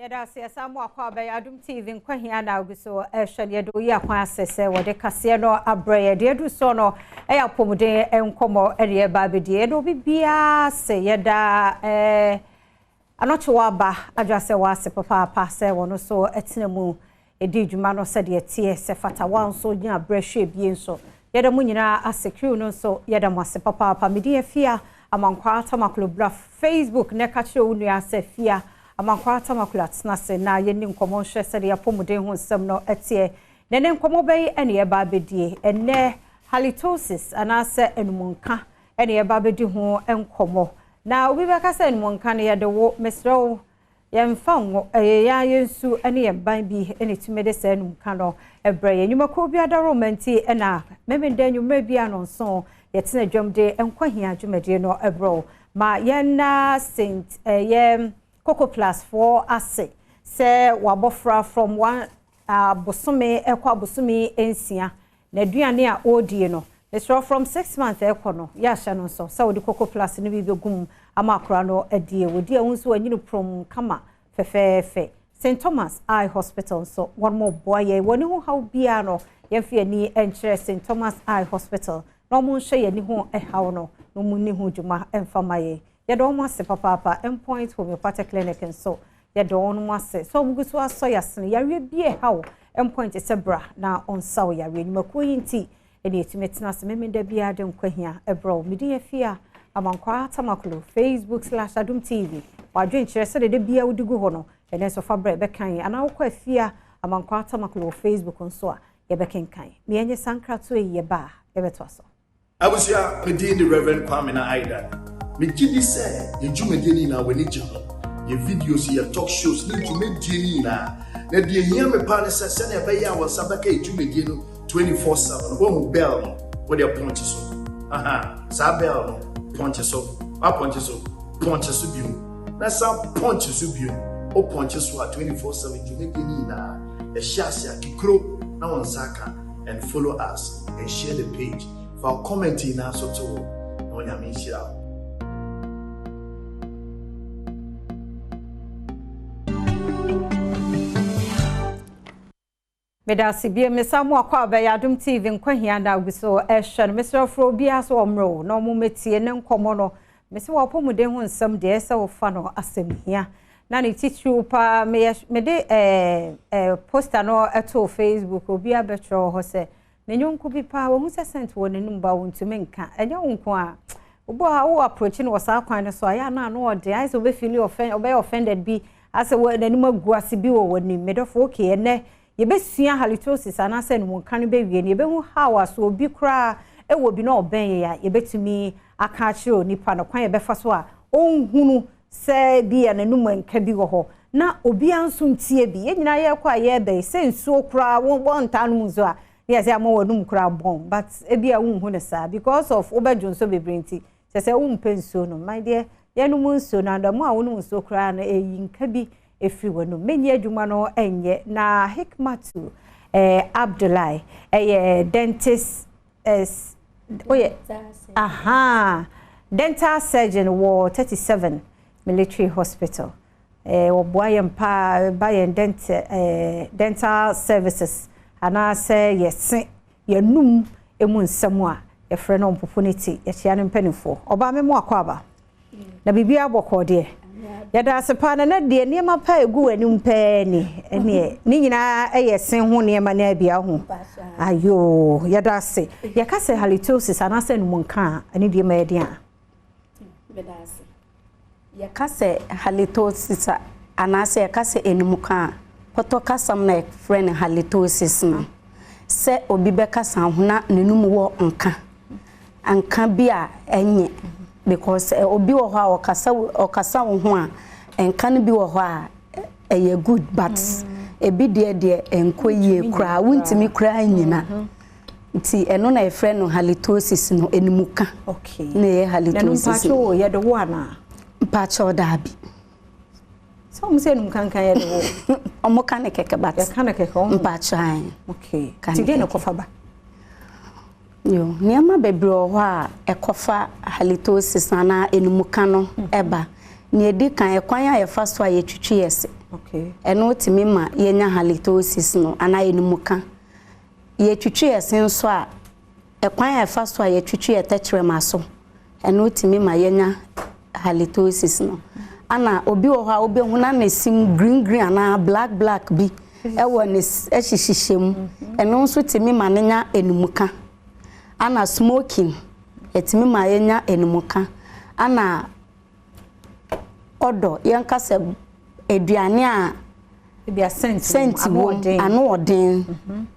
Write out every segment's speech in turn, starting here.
Yɛda ase yɛsan mo akɔ abɛyɛ Adom TV Nkwa Hia na ogu so ɛhwɛ no. Yɛde oyi akwan ase sɛ wɔde kaseɛ no abrɛ yɛ. Deɛ edu so no ɛyɛ apɔmuden nkɔmmɔ ɛde ɛba abɛdie. Yɛde obi biara se yɛda anɔkye waba adwa sɛ wɔase papaapa sɛ wɔn nso ɛtena mu ɛdi dwuma no sɛdeɛ teɛ sɛ fata. Wɔn nso nya abrɛ hwɛ ebie nso, yɛda mo nyinaa ase. Crew no nso, yɛda mo ase papaapa. Medi Afia Amankwa Tamaklo. Bra Facebook na ɛka kyerɛ wo nua sɛ Fia Amankwa Tamaklo atena ase na yɛni nkɔmmɔ nhwɛ sɛdeɛ apɔmuden ho nsɛm no ɛteɛ. Na ne nkɔmmɔ bɛyi ɛne ɛba abɛdie ɛnɛ, halitosis anaasɛ enumnka ɛne ɛba abɛdi ho nkɔmmɔ. Na obi bɛka sɛ enumnka no yɛde wo, mesrɛ wo, yɛmfa ngo, ɛyɛ yɛn a yɛnsu ne yɛn ban bi ɛna etumi de saa enumka no ɛbrɛ yɛn. Nnwumakuo bi adaroma nti ɛna mmemmenda nnwummerɛ bi ano nso yɛtena dwam de Nkɔhia dwumadie no ɛbrɛ wo. Ma yɛn na St ɛyɛ Coco Plus foɔ ase sɛ wabɔfra from 1 abosome ɛkɔ abosome 6 na aduane a ɔredie no, mesrɛ, from 6 months ɛkɔ no, yɛahyɛ no nso sɛ wode Coco Plus no bi bɛgu mu ama akora no adie. Wɔdi ɛho nso anyini prom kama fɛfɛɛfɛ. St Thomas Eye Hospital nso, wɔn mo boa yɛn. Wɔn ho haw biara no, yɛmfa yɛn ani nkyerɛ St Thomas Eye Hospital na wɔn nhyɛ yɛn ani ho haw no na wɔn ni ho dwuma mfa ma yɛn. Yɛde wɔn ase papaapa. Mpoint Homeopathic Clinic nso, yɛde wɔn ase sɛ wɔn gu so asɔ yɛasene yareɛ bi ɛhaw. Mpoint sɛ bra na ɔnsaw yareɛ. Nnwumakuo yi nti ɛne yɛtumi tena ase memenda biara de Nkɔhia ɛbrɛ wo. Mede Afia Amankwa Tamaklo. Facebook/Adom TV, wadwenkyerɛ sɛdeɛ de bia wodi gu hɔ no, ɛnɛ nso fa brɛ, bɛkan, anaa wokɔ Afia Amankwa Tamaklo wɔ Facebook nso a, yɛbɛkenkan. Meɛnyɛ sankratoɔ yi, yɛba a yɛbɛtoa so. Abusua, medin de Reverend Kwame na Aidan. Megye di sɛ yɛn dwumadie no nyinaa w'ani gye ho, yɛ videos, yɛ talk shows ne dwumadie no nyinaa. Na deɛ ehia me paa ne sɛ, sɛnea ɛbɛyɛ a wɔn nsa bɛka yɛ dwumadie no 24/7, wohu bell no, wode pɔnkye so. Aha saa bell no, pɔnkye so, wapɔnkye so, pɔnkye so bio, na san pɔnkye so bio. Wo pɔnkye so a, 24/7 dwumadie no nyinaa ɛhyɛ ase akekuro na wɔn nsa aka. And follow us and share the page. Fa wo comment nyinaa so to hɔ na Onyame nhyira wo. Meda ase bie. Mesa mu akɔ abɛyɛ Adom TV Nkɔhia na agu so ɛhwɛ no. Mesrɛ frɛ obiara so ɔmmerɛ wo na ɔmo mɛtie ne nkɔmmɔ no. Mese wɔ apɔmuden ho nsɛm deɛ, ɛsɛ wofa no asɛm hia na ne titiriw paa. Meyɛ mede ɛɛ ɛɛ poster no ɛtoo Facebook, obiara bɛtwerɛ wɔ hɔ sɛ ne nyɔnko bi paa wɔn sɛ scent wɔ n'anum ba wɔntumi nka. Ɛnyɛ wo nko a obi a wo approach no wɔ saa kwan no so a, yɛ ana ano ɔde ayɛ sɛ ɔbɛfeel offend, ɔbɛyɛ offended bi asɛ wɔ n'anim agu ase bi wɔ w'anim. Medɔfo, okay, ɛnɛ yɛbɛsua halitosis anaasɛ animuonka no bɛwie no, yɛbɛhu how a so obi koraa ɛwɔ bi na ɔbɛn yɛ a, yɛbɛtumi aka akyerɛ onipa no kwan yɛbɛfa so a ɔnhunu sɛ bi a n'anum nka bi wɔ hɔ. Na obiara nso ntie bi. Yɛn nyinaa yɛrekɔ a yɛrebɛn sɛ nsuo koraa wɔn ntaa nom nsuo a, ne yɛ sɛ ama wɔn koraa bɔn, but ebi a wonhu no saa because of wobɛdwo nso bebree nti kyɛ sɛ wompɛ nsuo no. My deɛ, yɛnom nsuo no adamu a wonom nsuo koraa no, ɛyi nka bi efiri wɔnum. Menyi adwuma no ɛnyɛ na Hikmatu Abdullahi ɛyɛ dentist, oyɛ aha dental surgeon wɔ 37 Military Hospital. Wɔboa yɛn paa ba yɛn dental services anaasɛ yɛse yɛnum emu nsɛm a yɛfrɛ no mpopo ne ti. Yɛkyia no mpanimfoɔ. Ɔbaa me mu akɔ aba na biribi abɔkɔ deɛ, yɛda ase paa. Na deɛ nneɛma pa egu w'anim pɛɛ ni, ɛneɛ ne nyinaa ɛyɛ sen ho nneɛma no abia ho. Ayoo, yɛda ase. Yɛka sɛ halitosis anaasɛ animuonka a, ɛne deɛ ma yɛde a Yɛka sɛ halitosis a, anaasɛ yɛka sɛ animka a, pɔtɔ kasam na yɛfrɛ no halitosis no, sɛ obi bɛkasa ho na n'anum wɔ nka nka bi a ɛnyɛ, because obi wɔ hɔ a ɔkasa wo ho a, nka no bi wɔ hɔ a ɛyɛ good, but ebi deɛ ɛnkɔ yie koraa, wontumi koraa nyina. Nti ɛno na yɛfrɛ no halitosis no, animuka na ɛyɛ halitosis. Na no yɛde wo anaa? Mpakyɛw, daabi. Sɛ ɔmo sɛ enum kankan yɛde wo. Ɔmo ka ne kɛkɛ, but yɛka ne kɛkɛ ɔmo. Mpakyɛw. Okay, ti deɛ na ɛkɔfa ba? Yo, nneɛma bebree wɔ hɔ a ɛkɔfa halitosis anaa enumuka no ɛba. Nea ɛdi kan, ɛkwan a yɛfa so a yɛtwitwi yɛ se. Ɛno tumi ma yɛnya halitosis no anaa enumka. Yɛtwitwi yɛ se nso a, ɛkwan a yɛfa so a yɛtwitwi yɛ tɛkyerɛma so, ɛno tumi ma yɛnya halitosis no. Ana obi wɔ hɔ a wobɛhu na ne sim green green anaa black black bi ɛwɔ ne ɛhyehyɛ mu. Ɛno nso tumi ma ne nya enumka. Ana smoking ɛtumi ma yɛnya enumka. Ana ɔdɔ yɛnka sɛ aduane a ebi a scent scent wɔ ano ɔden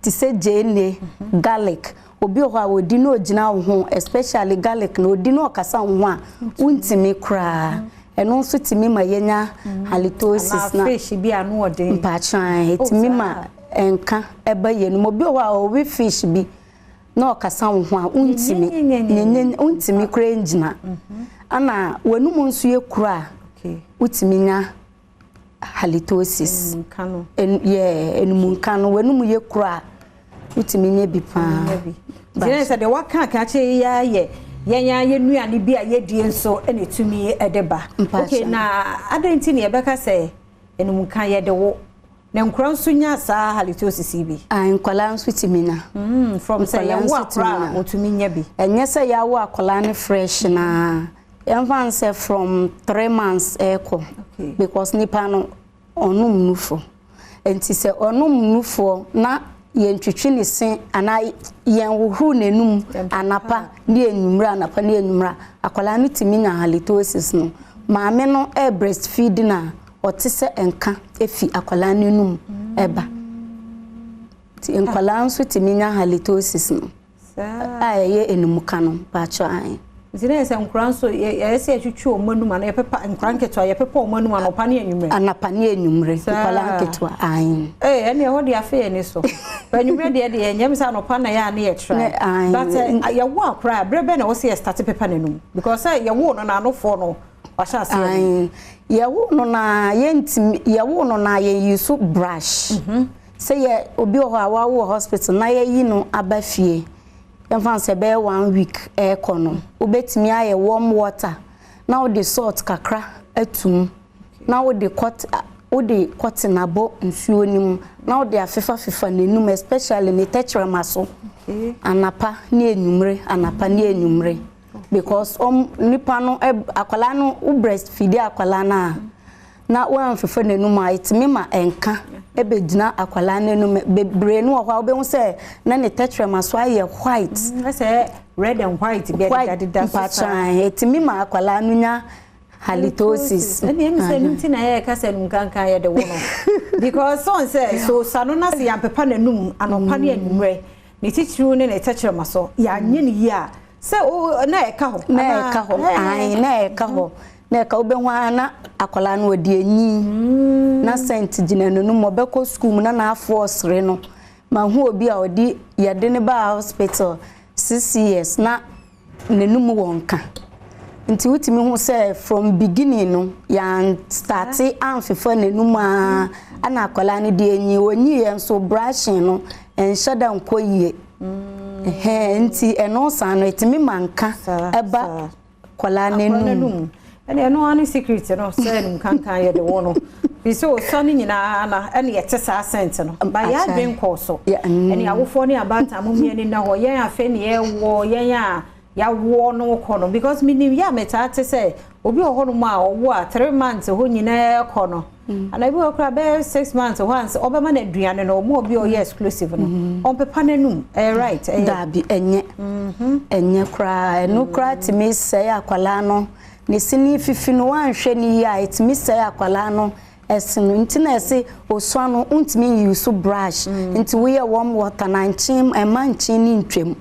te sɛ gyeene, garlic. Obi wɔ hɔ a odi na ogyina wo ho, especially garlic na odi na ɔkasa wo ho a, wontumi koraa. Ɛno nso tumi ma yɛnya halitosis na fish bi ano ɔden. Mpaakyan ɛtumi ma nka ɛba yɛn mu. Obi wɔ hɔ a ɔwe fish bi na ɔkasa wo ho a, wontumi nyenye, wontumi koraa ngyina. Ana w'anum nso yɛ kuro a, wotumi nya halitosis. Nka no. Yɛ enumnka no, w'anum yɛ kuro a, wotumi nya bi paa. Nti ne sɛ deɛ waka aka kyerɛ yi ayɛ yɛn a yɛn nnuane bi a yɛdie nso ɛna etumi ɛde ba. Okay, na adan nti ne yɛbɛka sɛ enumka yɛde wo na nkora nso nya saa halitosis yi bi? A nkwadaa nso tumi nya. From sɛ Nkwadaa yɛwo nso tumi akora a nya. wɔtumi nya bi. Ɛnyɛ sɛ yɛawo akwadaa no fresh na yɛmfa n sɛ from 3 months ɛɛkɔ because nipa no ɔnom nufo, nti sɛ ɔnom nufoɔ na yɛntwitwi ne se anaa yɛn hohoro n'anum anapa ne enwummerɛ, anapa ne enwummerɛ, akwadaa no tumi nya halitosis no. Maame no ɛ breastfeed na ɔte sɛ nka efi akwadaa no anum ɛba, nti nkwadaa nso tumi nya halitosis no a ɛyɛ enumka no paakyɛ ayi. Nti na yɛ sɛ nkora nso yɛyɛ sɛ yɛtwitwi wɔn anum ana yɛpepa nkora nketewa, yɛpepa wɔn anum anɔpa ne anwummerɛ? Anapa ne anwummerɛ, nkwadaa nketewa ayi. Ee, ɛne ɛhɔ de afe yɛ ni so. Anwummerɛ deɛ nyɛm sɛ anɔpa na yɛ a ne yɛ try. But yɛwo akora a, berɛ bɛn na wɔsɛ yɛ start pepa n'anum? Because sɛ yɛwo no n'anofoɔ no wahyɛ aseɛ. Ayi, yɛwo no na yɛntumi, yɛwo no na yɛn use brush. Sɛ yɛ obi wɔ hɔ a wawo wɔ hospital na yɛyi no aba fie, yɛmfa sɛ bɛyɛ one week ɛɛkɔ no, wobɛtumi ayɛ warm water na wode salt kakra atum na wode cotton, wode cotton abɔ nsuo no mu na wode afefafefa n'anum, especially ne tɛkyerɛma so, anapa ne enwumere, anapa ne enwumere, because ɔm nipa no ɛ akwadaa no, wo breastfeed akwadaa no a na wɔamfefa n'anum a, ɛtumi ma ɛnka ɛbɛgyina akwadaa n'anum bebree no. Wɔ hɔ a wobɛhu sɛ na ne tɛkyerɛma so ayɛ white. Ɛsɛ red and white bi white ɛdedadeda so saa. Mpatran ɛtumi ma akwadaa no nya halitosis. Ɛne ɛmu sɛ ɛnu ti na yɛ kasa num kankan yɛ de wo no, because sɔn sɛ so sano na se yɛampepa n'anum anɔpa ne anwummerɛ, ne titiriw ne ne tɛkyerɛma so, yɛanyɛ ne yie a, sɛ o na ɛka hɔ. Na ɛka hɔ ayi, na ɛka hɔ, na ɛka wobɛhu ara na akwadaa no ɔde anyi na scent gyina n'anum. Ɔbɛkɔ sukuu mu na n'afoɔ ɔsere no. Ma hu obi a ɔde yɛde ne baa hospital 6 years na n'anum wɔ nka, nti wotumi hu sɛ from beginning no yɛn start amfefa n'anum a ana akwadaa no de anyi. Onyi yɛn nso brushing no ɛnhyɛ da nkɔ yie. Ɛhɛn, nti ɛno saa no ɛtumi ma nka ɛba akwadaa n'anum. Ɛne ɛno ano secret no sɛ num kankan yɛ de wɔ no fi sɛ osua no nyinaa na ɛne yɛte saa scent no ba yɛ adwen kɔɔ so. Ɛne awofoɔ ne abaatan mo mmienu na hɔ yɛn afei ne yɛwɔ yɛn a yɛawoɔ no kɔ no, because menim yɛ a metaa te sɛ obi wɔ hɔnom a ɔwo a 3 months hɔ nyinaa kɔ no ana ebi wɔ koraa bɛyɛ 6 months hɔ ansa ɔbɛma no aduane no. Ɔmo obi a ɔyɛ exclusive no ɔmpepa n'anum. Ɛyɛ right? Ɛyɛ? Daabi, ɛnyɛ, ɛnyɛ koraa. Ɛno koraa tumi sɛe akwadaa no ne sini fifi no. Wanhwɛ ne yie a, ɛtumi sɛe akwadaa no ɛse no. Nti na ɛse osua no ntumi use brush, nti woyɛ warm water na nkyen, ɛma nkyen ne ntwam.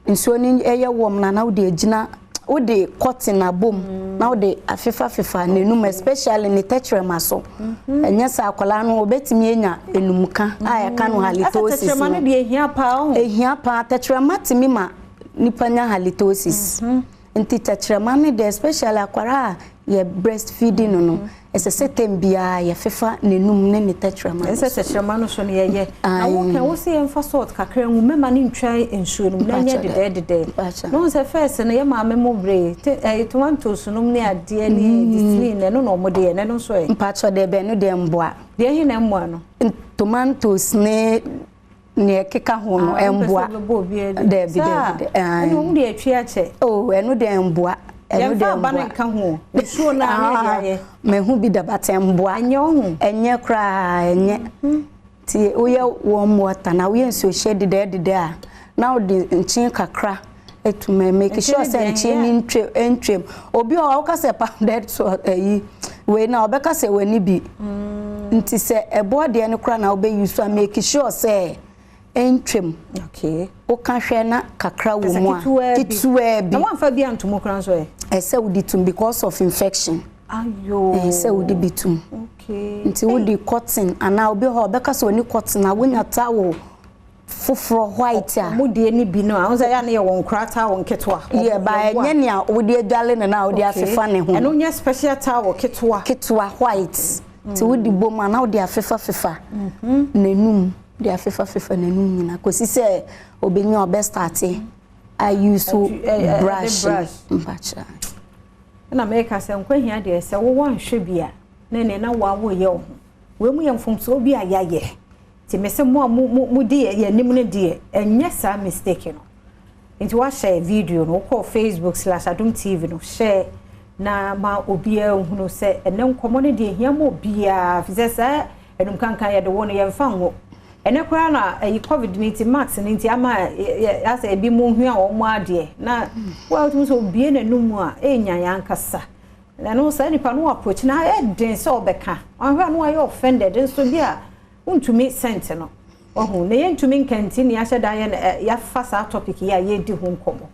Nsuo no ɛyɛ warm na wode agyina, wode cotton abom na wode afefafefa n'anum, especially ne tɛkyerɛma so. Ɛnyɛ sɛ akwadaa no obetumi anya enumka a yɛka no halitosis. Tɛkyerɛma no deɛ ehia paa o. Ehia paa. Tɛkyerɛma tumi ma nipa nya halitosis, nti tɛkyerɛma no deɛ, especially akwadaa a Yɛ breastfeeding no, ɛsɛ sɛ time biara yɛfefa n'anum ne ne tɛkyerɛma no. Ɛsɛ tɛkyerɛma no so no yɛyɛ. Na woka wo sɛ yɛmfa salt kakra ngu mɛma no ntwa nsuo no mu na ɛnyɛ dedɛɛdedɛɛ. Na wohu sɛ first no yɛ maame mo bere tomatoes nom ne adeɛ ne disinii no, ɛno na ɔmo de yɛ, na ɛno nso ɛ? Mpakyɛ deɛ bɛn no deɛ mboa. Deɛ ɛhe na ɛmmoa no? Tomatoes ne nea ɛkeka ho no ɛmboa. Daabi, daabi. Ɛne wɔn de atwi akyɛ. Oh, ɛno deɛ mboa. Ɛno deɛ mboa. Yɛmfa aba no nka ho. Nsuo no a ne yɛde ayɛ. Mehu bi da, but ɛmboa. Ɛnyɛ ɔho. Ɛnyɛ koraa, ɛnyɛ. Nti woyɛ warm water na woyɛ nsuo hyɛ dedɛɛdedɛ a, na wode nkyen kakra etum, make sure sɛ nkyen ne ntwe ntwam. Obi wɔ hɔ a woka sɛ powdered salt ɛyi wei na ɔbɛka sɛ w'ani bi. Nti sɛ ɛboɔ deɛ no koraa na wobɛyi so a, make sure sɛ ntwam. Woka hwɛ na kakra wɔ mu a, ketewaa bi. Na wɔamfa bi anto mu koraa nso ɛ? Ɛsɛ wode tum because of infection. Ayo. Ɛsɛ wode bi tum. Nti wode cotton anaa obi hɔ a ɔbɛka sɛ ɔni cotton a, wonya towel foforɔ white a. Ɔmo deɛ ni bi no a, ɔmo sɛ yɛ a ne yɛ wɔn nkora towel nketewa. Yɛ ba, ɛnyɛ nea wode adwale no na wode afefa ne ho. Ɛno nyɛ special towel ketewa. Ketewa white. Nti wode bom a, na wode afefa fefa n'anum, de afefa fefa n'anum nyinaa kɔsi sɛ obɛnya ɔbɛ start ayi so brush. Mpakyɛ. Ɛna mɛka sɛ nkwahia deɛ, sɛ wowɔ anhwɛ bi a, na ɛnɛ na woawo yɛ wo ho. Wei mu yɛ mfomsoɔ bi a yɛayɛ. Nti mɛ sɛ mo a mo di yɛn anim no deɛ, ɛnyɛ saa mistake no. Nti wahyɛ video no, wokɔ Facebook/Adom TV no, hyɛ na ma obiara hunu sɛ ɛnɛ nkɔmmɔ no deɛ hia ma obiara, fi sɛ saa ɛnum kankan yɛde wo no yɛmfa nwo. Ɛnɛ koraa na ɛyi COVID ne nti, mask ne nti ama asɛ ebi mu hu a wɔn adeɛ na wɔn a sɛ obie n'anum a ɛnya yɛn ankasa. Ɛno saa nipa no approach na ɛden sɛ ɔbɛka ɔhwɛ a no wayɛ offended nso bi a wontumi sent no ɔho na yɛntumi nkanti ne ahyɛ da yɛ yɛafa saa topic yi a yɛredi ho nkɔmmɔ.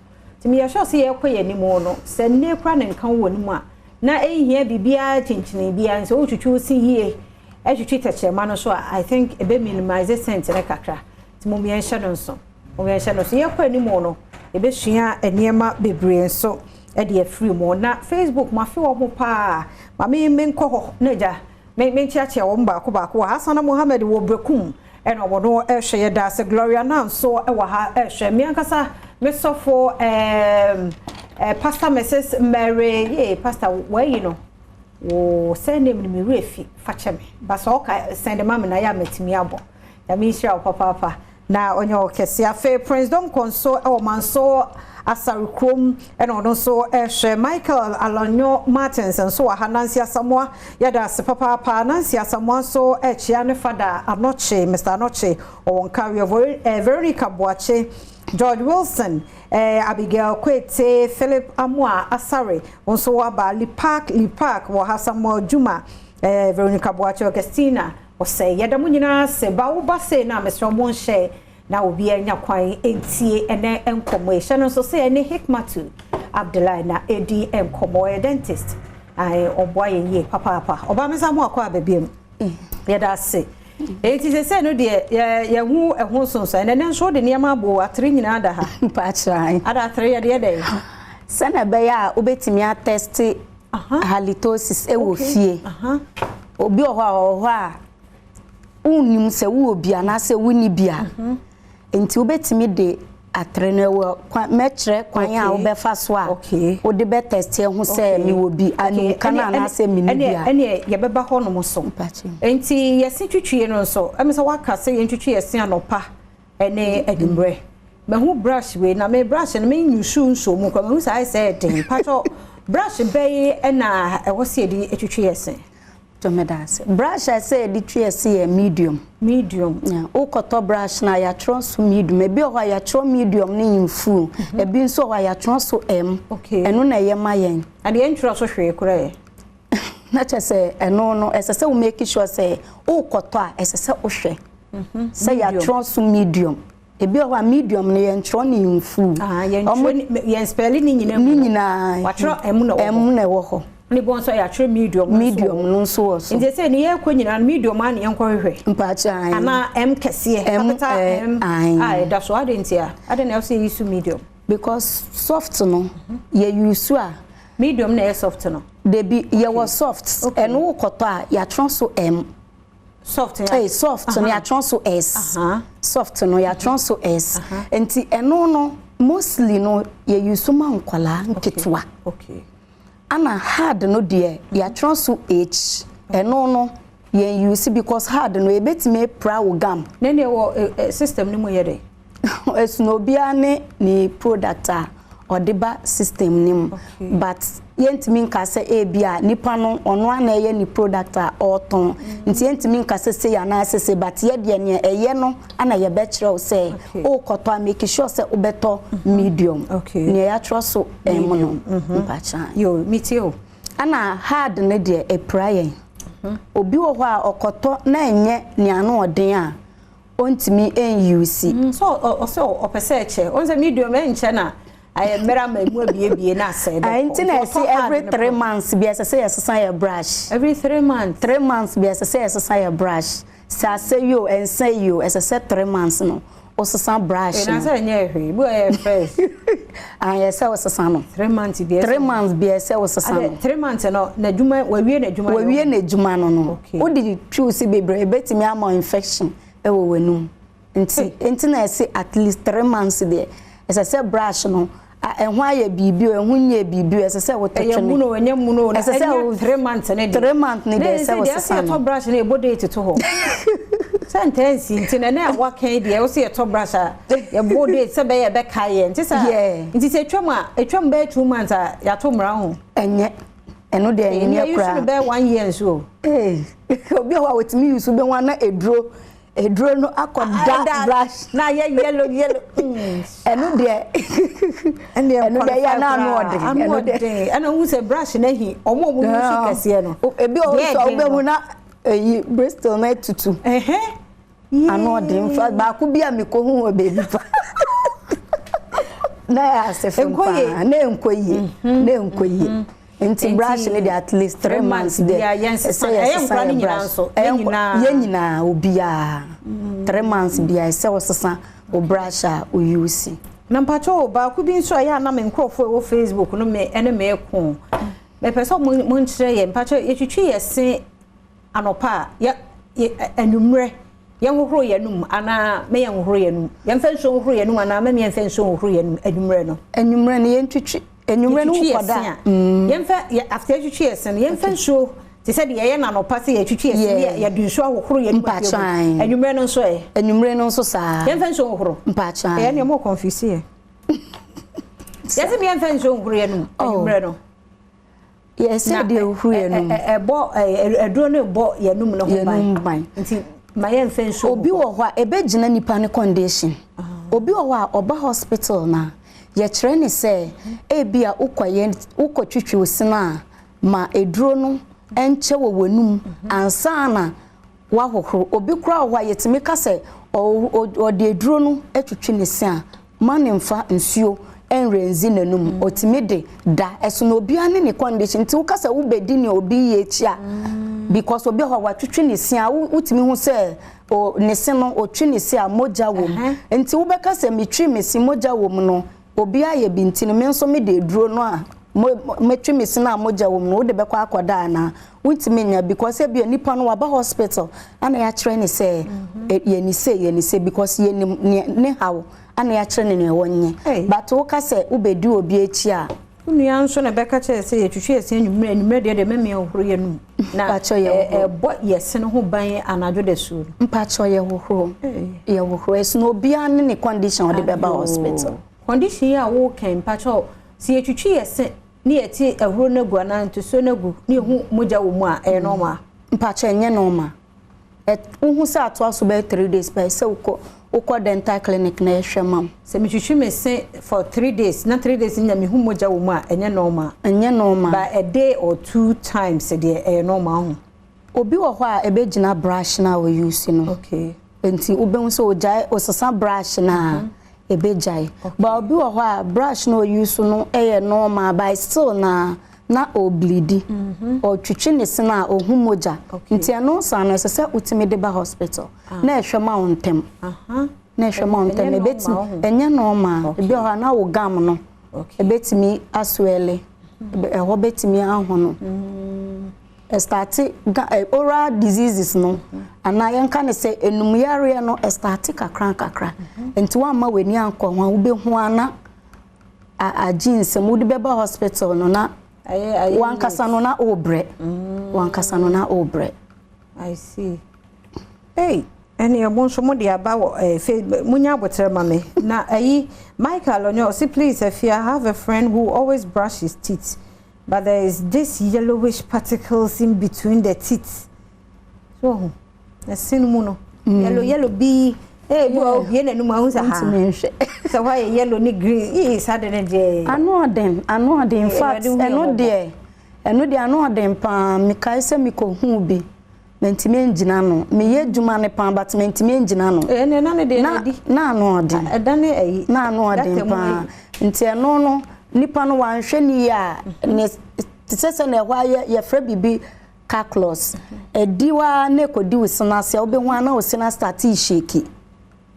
Nti meyɛ sure sɛ yɛrekɔ yɛn anim no, sɛ nne kora ne nka wɔ anim a, na ɛnhia biribiara kyinkyini biara nso wotwitwi wo se yie, ɛtwitwi tɛkyerɛma no so a, I think ɛbɛ minimize scent ne kakra. Nti mo yɛnhyɛ no nso, mo yɛnhyɛ no so. Yɛkɔ anim no, yɛbɛsua nneɛma bebree nso ɛde afiri mu. Na Facebook mafe wɔ ho paa, maame menkɔ hɔ na agya menkyeakyea wɔn baako baako wɔ Hasana Mohammed wɔ Brekum, ɛna wɔn ɛhwɛ. Yɛ da ase. Gloria Nanso ɛwɔ ha ɛhwɛ. Me ankasa mesɔfo ɛɛm ɛɛ Pastor Mrs Mary yee, Pastor wɔayi no wò surname no, mi werɛ fi, fakyɛ me basa, ɔka send ma me na yɛ a mɛtumi abɔ. Nyame nhyira wo papaapa na ɔnyɛ ɔkɛse. Afei Prince Donko nso ɛwɔ Manso Asare kurom, ɛna ɔno nso ɛhwɛ. Michael Alonyo Martins nso wɔ ha. Nancy Asamoa, yɛda ase papaapa. Nancy Asamoa nso ɛkyia ne fada Anɔkye, Mr Anɔkye, ɔwɔ Nkawie. Veronica Boakye, George Wilson, Abigail Kwete, Philip Amoa Asare nso waba. Lipark Lipark wɔ ha, Samuel Juma, Veronica Boakye, Augustina ɔsɛ. Yɛda mo nyinaa ase. Ba wo ba sei na mesrɛ mo nhyɛ na obiara nya kwan ntie ɛnɛ nkɔmmɔ yi. Hyɛ no nso sɛ ɛne Hikmatu Abdullahi na ɛdi nkɔmmɔ, ɔyɛ dentist, ɔboa yɛn yie papaapa. Ɔbaa me nsa ho akɔ aba mu, yɛda ase. Eti sɛ no deɛ yɛhu ɛho nsonson. Ɛnɛ nso wode nneɛma abo atere nyinaa da ha. Mpakyerɛ. Ada atere yɛde yɛ dɛ? Sɛnɛ ɛbɛyɛ a wobɛtumi atest halitosis ɛwɔ fie. Obi wɔ hɔ a ɔwɔ hɔ a wonnim sɛ wowɔ bi anaasɛ wonni bi a, nti wobɛtumi de atere no ɛwɔ kwan, mɛkyerɛ kwan a wobɛfa so a wode bɛtest ho sɛ mewɔ bi anumka no anaasɛ menni bi a. Ɛneɛ yɛbɛba hɔ nom so. Nti yɛse twitwie no nso, ɛmi sɛ waka sɛ yɛntwitwi yɛse anɔpa ɛne anwummerɛ. Mahu brush wei na me brush no menyusu nsuo mu kora, mahu sɛ ayɛ sɛ ɛden. Patɔ brush bɛyi ɛna ɛwɔ sɛ yɛde twitwi yɛse? Tɔmɛda ase. Brush a ɛsɛ yɛde twi ɛse yɛ medium. Medium. Wokɔtɔ brush na yɛatwerɛ so medium. Ebi wɔ hɔ a yɛatwerɛ medium ne in full, ebi nso wɔ hɔ a yɛatwerɛ so M. Ɛno na ɛyɛ ma yɛn. Adeɛ ntwerɛ so hwee koraa yɛ. Na kyerɛ sɛ ɛno no, ɛsɛ sɛ wo make sure sɛ wokɔtɔ a, ɛsɛ sɛ wohwɛ sɛ yɛatwerɛ so medium. Ebi wɔ hɔ a medium no yɛntwerɛ ne in full. Yɛn spell ne nyinaa. Ne nyinaa. Watwerɛ M na ɛwɔ hɔ. M na ɛwɔ hɔ. Ne bɔn nso yɛatwerɛ medium. Medium no nso wɔ so. Nti sɛ ne yɛkɔ nyinaa no, medium a ne yɛnkɔhwehwɛ Mpakyɛ ayi. Anaa M kɛseɛ, capital M a ɛda so ade. Nti a ade na ɛwɔ sɛ yɛyi so medium? Because soft no yɛ use a. Medium na ɛyɛ soft no? Debi, yɛwɔ soft. Ɛno wokɔtɔ a, yɛatwerɛ so M. Soft no? Hey, soft no yɛatwerɛ so S. Soft no yɛatwerɛ so S. Nti ɛno no mostly no yɛ use ma nkwadaa nketewa. Ana hard no deɛ, yɛatwerɛ so H. Ɛno no yɛn use because hard no ebetumi pra wo gum. Ne deɛ wɔ system no mu yɛ dɛ? Ɛsono obiara ne ne product a ɔde ba system ne mu, but yɛntumi nka sɛ ebi a nipa no ɔno ana ɛyɛ ne product a ɔretɔn, nti yɛntumi nka sɛ sei anaasɛ sei, but yɛ deɛ, nea ɛyɛ no ana yɛbɛkyerɛ wo sɛ wokɔtɔ a, make sure sɛ wobɛtɔ medium, nea yɛatwerɛ so M no, mpakyan. Yo, metie o. Ana hard no deɛ, ɛpira yɛn. Obi wɔ hɔ a ɔkɔtɔ na ɛnyɛ nea ano ɔden a, ɔntumi ɛn use. So ɔsɛ ɔpɛ sɛ ɛkyɛ, ɔn sɛ medium ɛnkyɛ na ayɛ mmerɛ ama emu abiebie na asɛe dɛ. Nti na ɛsi every 3 months bi ɛsɛ sɛ yɛsesa yɛ brush. Every 3 months? 3 months bi ɛsɛ sɛ yɛsesa yɛ brush. Sɛ asɛ yi o, ɛnsɛ yi o, ɛsɛ sɛ 3 months no ɔsesa brush no. Ɛna sɛ ɛnyɛ hwee bi ɔyɛ fresh. Ayɛ sɛ ɔsesa no. 3 months bi. 3 months bi ɛsɛ ɔsesa no. 3 months no, n'adwuma wawie n'adwuma. Wawie n'adwuma no. Wode twiw si bebree, ebetumi ama infection ɛwɔ w'anum, nti na ɛsɛ at least 3 months deɛ, ɛsɛ sɛ brush no ɛho ayɛ biribi o, ɛho nyɛ biribi o, ɛsɛ sɛ wotɔ twene. Ɛyɛ mu no, ɛnyɛ mu no, ɛsɛ sɛ 3 months ne deɛ. 3 months ne deɛ, ɛsɛ wɔsesa no. Yɛtɔ brush no, yɛbɔ date to hɔ sɛ ntɛn nsi, nti na ɛnɛ a waka deɛ, wɔsɛ yɛtɔ brush a, yɛbɔ date sɛ bɛyɛ ɛbɛka yɛ, nti sɛ nti sɛ etwam a, etwam bɛyɛ 2 months a, yɛato mmara ho. Ɛnyɛ ɛno deɛ, ɛnyɛ koraa. Ɛnyɛ bɛyɛ one year nso o. Ee, obi a hɔ a wɔtumi use bɛ ho ana eduro no akɔda brush. Na yɛ yellow yellow. Ɛno deɛ, ɛno deɛ yɛ na ano ɔden. Ano ɔden, ɛna ohun sɛ brush no ahi ɔmo a ɔmo use kɛseɛ no. Ebi wɔ hɔ nso a, wobɛhu na eyi bristle na etutu. Ano ɔden nfa baako bi a mekɔ hu wɔ beebi pa na yɛ ase fam paa na nkɔ yie, na nkɔ yie. Nti brush no deɛ, at least 3 months deɛ, ɛsɛ yɛsesa yɛ brush. Yɛn nyinaa, obiara, 3 months bia ɛsɛ wɔsesa o brush a o use. Na mpakyɛw, baako bi nso a yɛ anam nkurɔfoɔ ɛwɔ Facebook no me ɛne me ko, mepɛ sɛ mo nkyerɛ yɛ. Mpakyɛw, yɛtwitwi yɛ se anɔpa a, yɛ anwummerɛ yɛnhohoro yɛn num anaa mɛ yɛnhohoro yɛn num, yɛmfa nsuo nhohoro yɛn num anaa mɛ yɛmfa nsuo nhohoro yɛn num anwummerɛ no? Anwummerɛ no, yɛntwitwi anwummerɛ no wokɔda. Yɛmfa yɛ after yɛtwitwi yɛ se no, yɛmfa nsuo te sɛ deɛ yɛyɛ n'anɔpa sɛ yɛtwitwi yɛ se, yɛde nsuo ahohoro yɛn num? Mpatwan. Anwummerɛ no nso ɛ? Anwummerɛ no nso saa. Yɛmfa nsuo nhohoro? Mpatwan. Ɛyɛ nea mo confuse yɛ. Yɛsɛ mi yɛmfa nsuo nhohoro yɛn num anwummerɛ no. Yɛsɛ deɛ ohuru yɛn num. Ɛbɔ ɛduro no bɔ yɛn num no ho ban. Ban. Nti ma yɛmfa nsuo. Obi wɔ hɔ a, ɛbɛgyina nipa ne condition. Obi wɔ hɔ a ɔba hospital na yɛkyerɛ ne sɛ ebi a wokɔ yɛn wokɔ twitwi osini a, ma eduro no nkyɛ wɔ w'anum ansa na wahohoro. Obi koraa wɔ hɔ a, yɛtumi ka sɛ ɔde eduro no atwitwi ne se a, ma ne nfa nsuo nrenzi n'anum, otumi de da. Ɛso na obiara ne ne condition, nti woka sɛ wobɛdi nea obi yɛ akyi a, because obi hɔ a watwitwi ne se a, wotumi hu sɛ o ne se no, otwi ne se a, mogya wɔ mu, nti wobɛka sɛ metwi me se, mogya wɔ mu no, obi ayɛ bi, nti no me nso mede eduro no a metwi me se no a mogya wɔ mu no, wode bɛkɔ akɔda anaa wontumi nya, because ebi nipa no waba hospital ana yɛakyerɛ ne sɛ yɛni se yɛni se, because yɛnim ne haw ana yɛakyerɛ ne nea wɔnyɛ, but woka sɛ wobɛdi obi akyi a. Wo nua nso na bɛka kyerɛ sɛ yɛtwitwi yɛse anwummerɛ, anwummerɛ deɛ mɛmea hohoro yɛ num na ɛbɔ yɛse no ho ban anadwo da suo no. Mpakyɛ, yɛhohoro, yɛhohoro. Ɛso na obiara ne ne condition ɔde bɛba hospital. Condition yi a wokan, mpakyɛ, sɛ yɛtwitwi yɛse ne yɛte ahuro no agu anaa ntosuo no agu ne yɛhu mogya wɔ mu a, ɛyɛ normal? Mpakyɛ, ɛnyɛ normal. Wohu sɛ atoa so bɛyɛ 3 days pɛ sɛ wokɔ dental clinic na yɛhwɛ ma wo. Sɛ metwitwi me se for 3 days na 3 days nya mehu mogya wɔ mu a, ɛnyɛ normal? Ɛnyɛ normal. But a day or two times deɛ, ɛyɛ normal ho? Obi wɔ hɔ a, ɛbɛgyina brush na wɔ use no. Nti wobɛhu sɛ ogyae osesa brush na ɛbɛgyae, but obi wɔ hɔ a, brush na ɔuse no ɛyɛ normal, but still na ɔbleed, ɔtwitwi ne se na ɔhu mogya, nti ɛno saa no, ɛsɛ sɛ wotumi de ba hospital na ɛhwɛ ma wo ntɛm, na ɛhwɛ ma wo ntɛm. Ɛbɛtumi ɛnyɛ normal. Ebi wɔ hɔ a na wo gum no ɛbɛtumi aswell. Ɛhɔ bɛtumi ahono. Ɛstarte ga oral diseases no anaa yɛnka no sɛ enum yareɛ no ɛstarte kakra nkakra. Nti woamma w'ani ankɔ ho a wobɛhu ara na agye nsam. Wode bɛba hospital no na wankasa no na worebrɛ. Wankasa no na worebrɛ. I see. Ei, ɛneɛ mo nso mo de aba wɔ eh, Facebook, munya abotrɛ ma me. Na ayi, Michael ɔnyɛ ɔse please Afia, I have a friend who always brush his teeth but there is this yellowish particles in between the teeth. So ɔho, ɛse no mu no, yellow yellow bi, eh, bi wɔ obie n'anum ahu sɛ ha. Sɛ hɔ ayɛ yellow ne green, yii saa de ne deɛ. Ano ɔden, ano ɔden, in fact, ɛno deɛ, ɛno deɛ ano ɔden paa, mekae sɛ mekɔhuu bi. Mantumi angyina ano. Meyɛ adwuma no paa but mantumi angyina ano. Ɛnna na ne deɛ na adi. Na ano ɔden. Ɛdane ayi. Na ano ɔden paa. Nti ɛno no nipa no wanhwɛ ne yie a ne te sɛ sɛnea ɛhɔ ayɛ yɛfrɛ biribi calculus. Ɛdi hɔ ara na ɛkɔdi wo sene ase a wobɛhu ara na wo sene astarte rehyeki.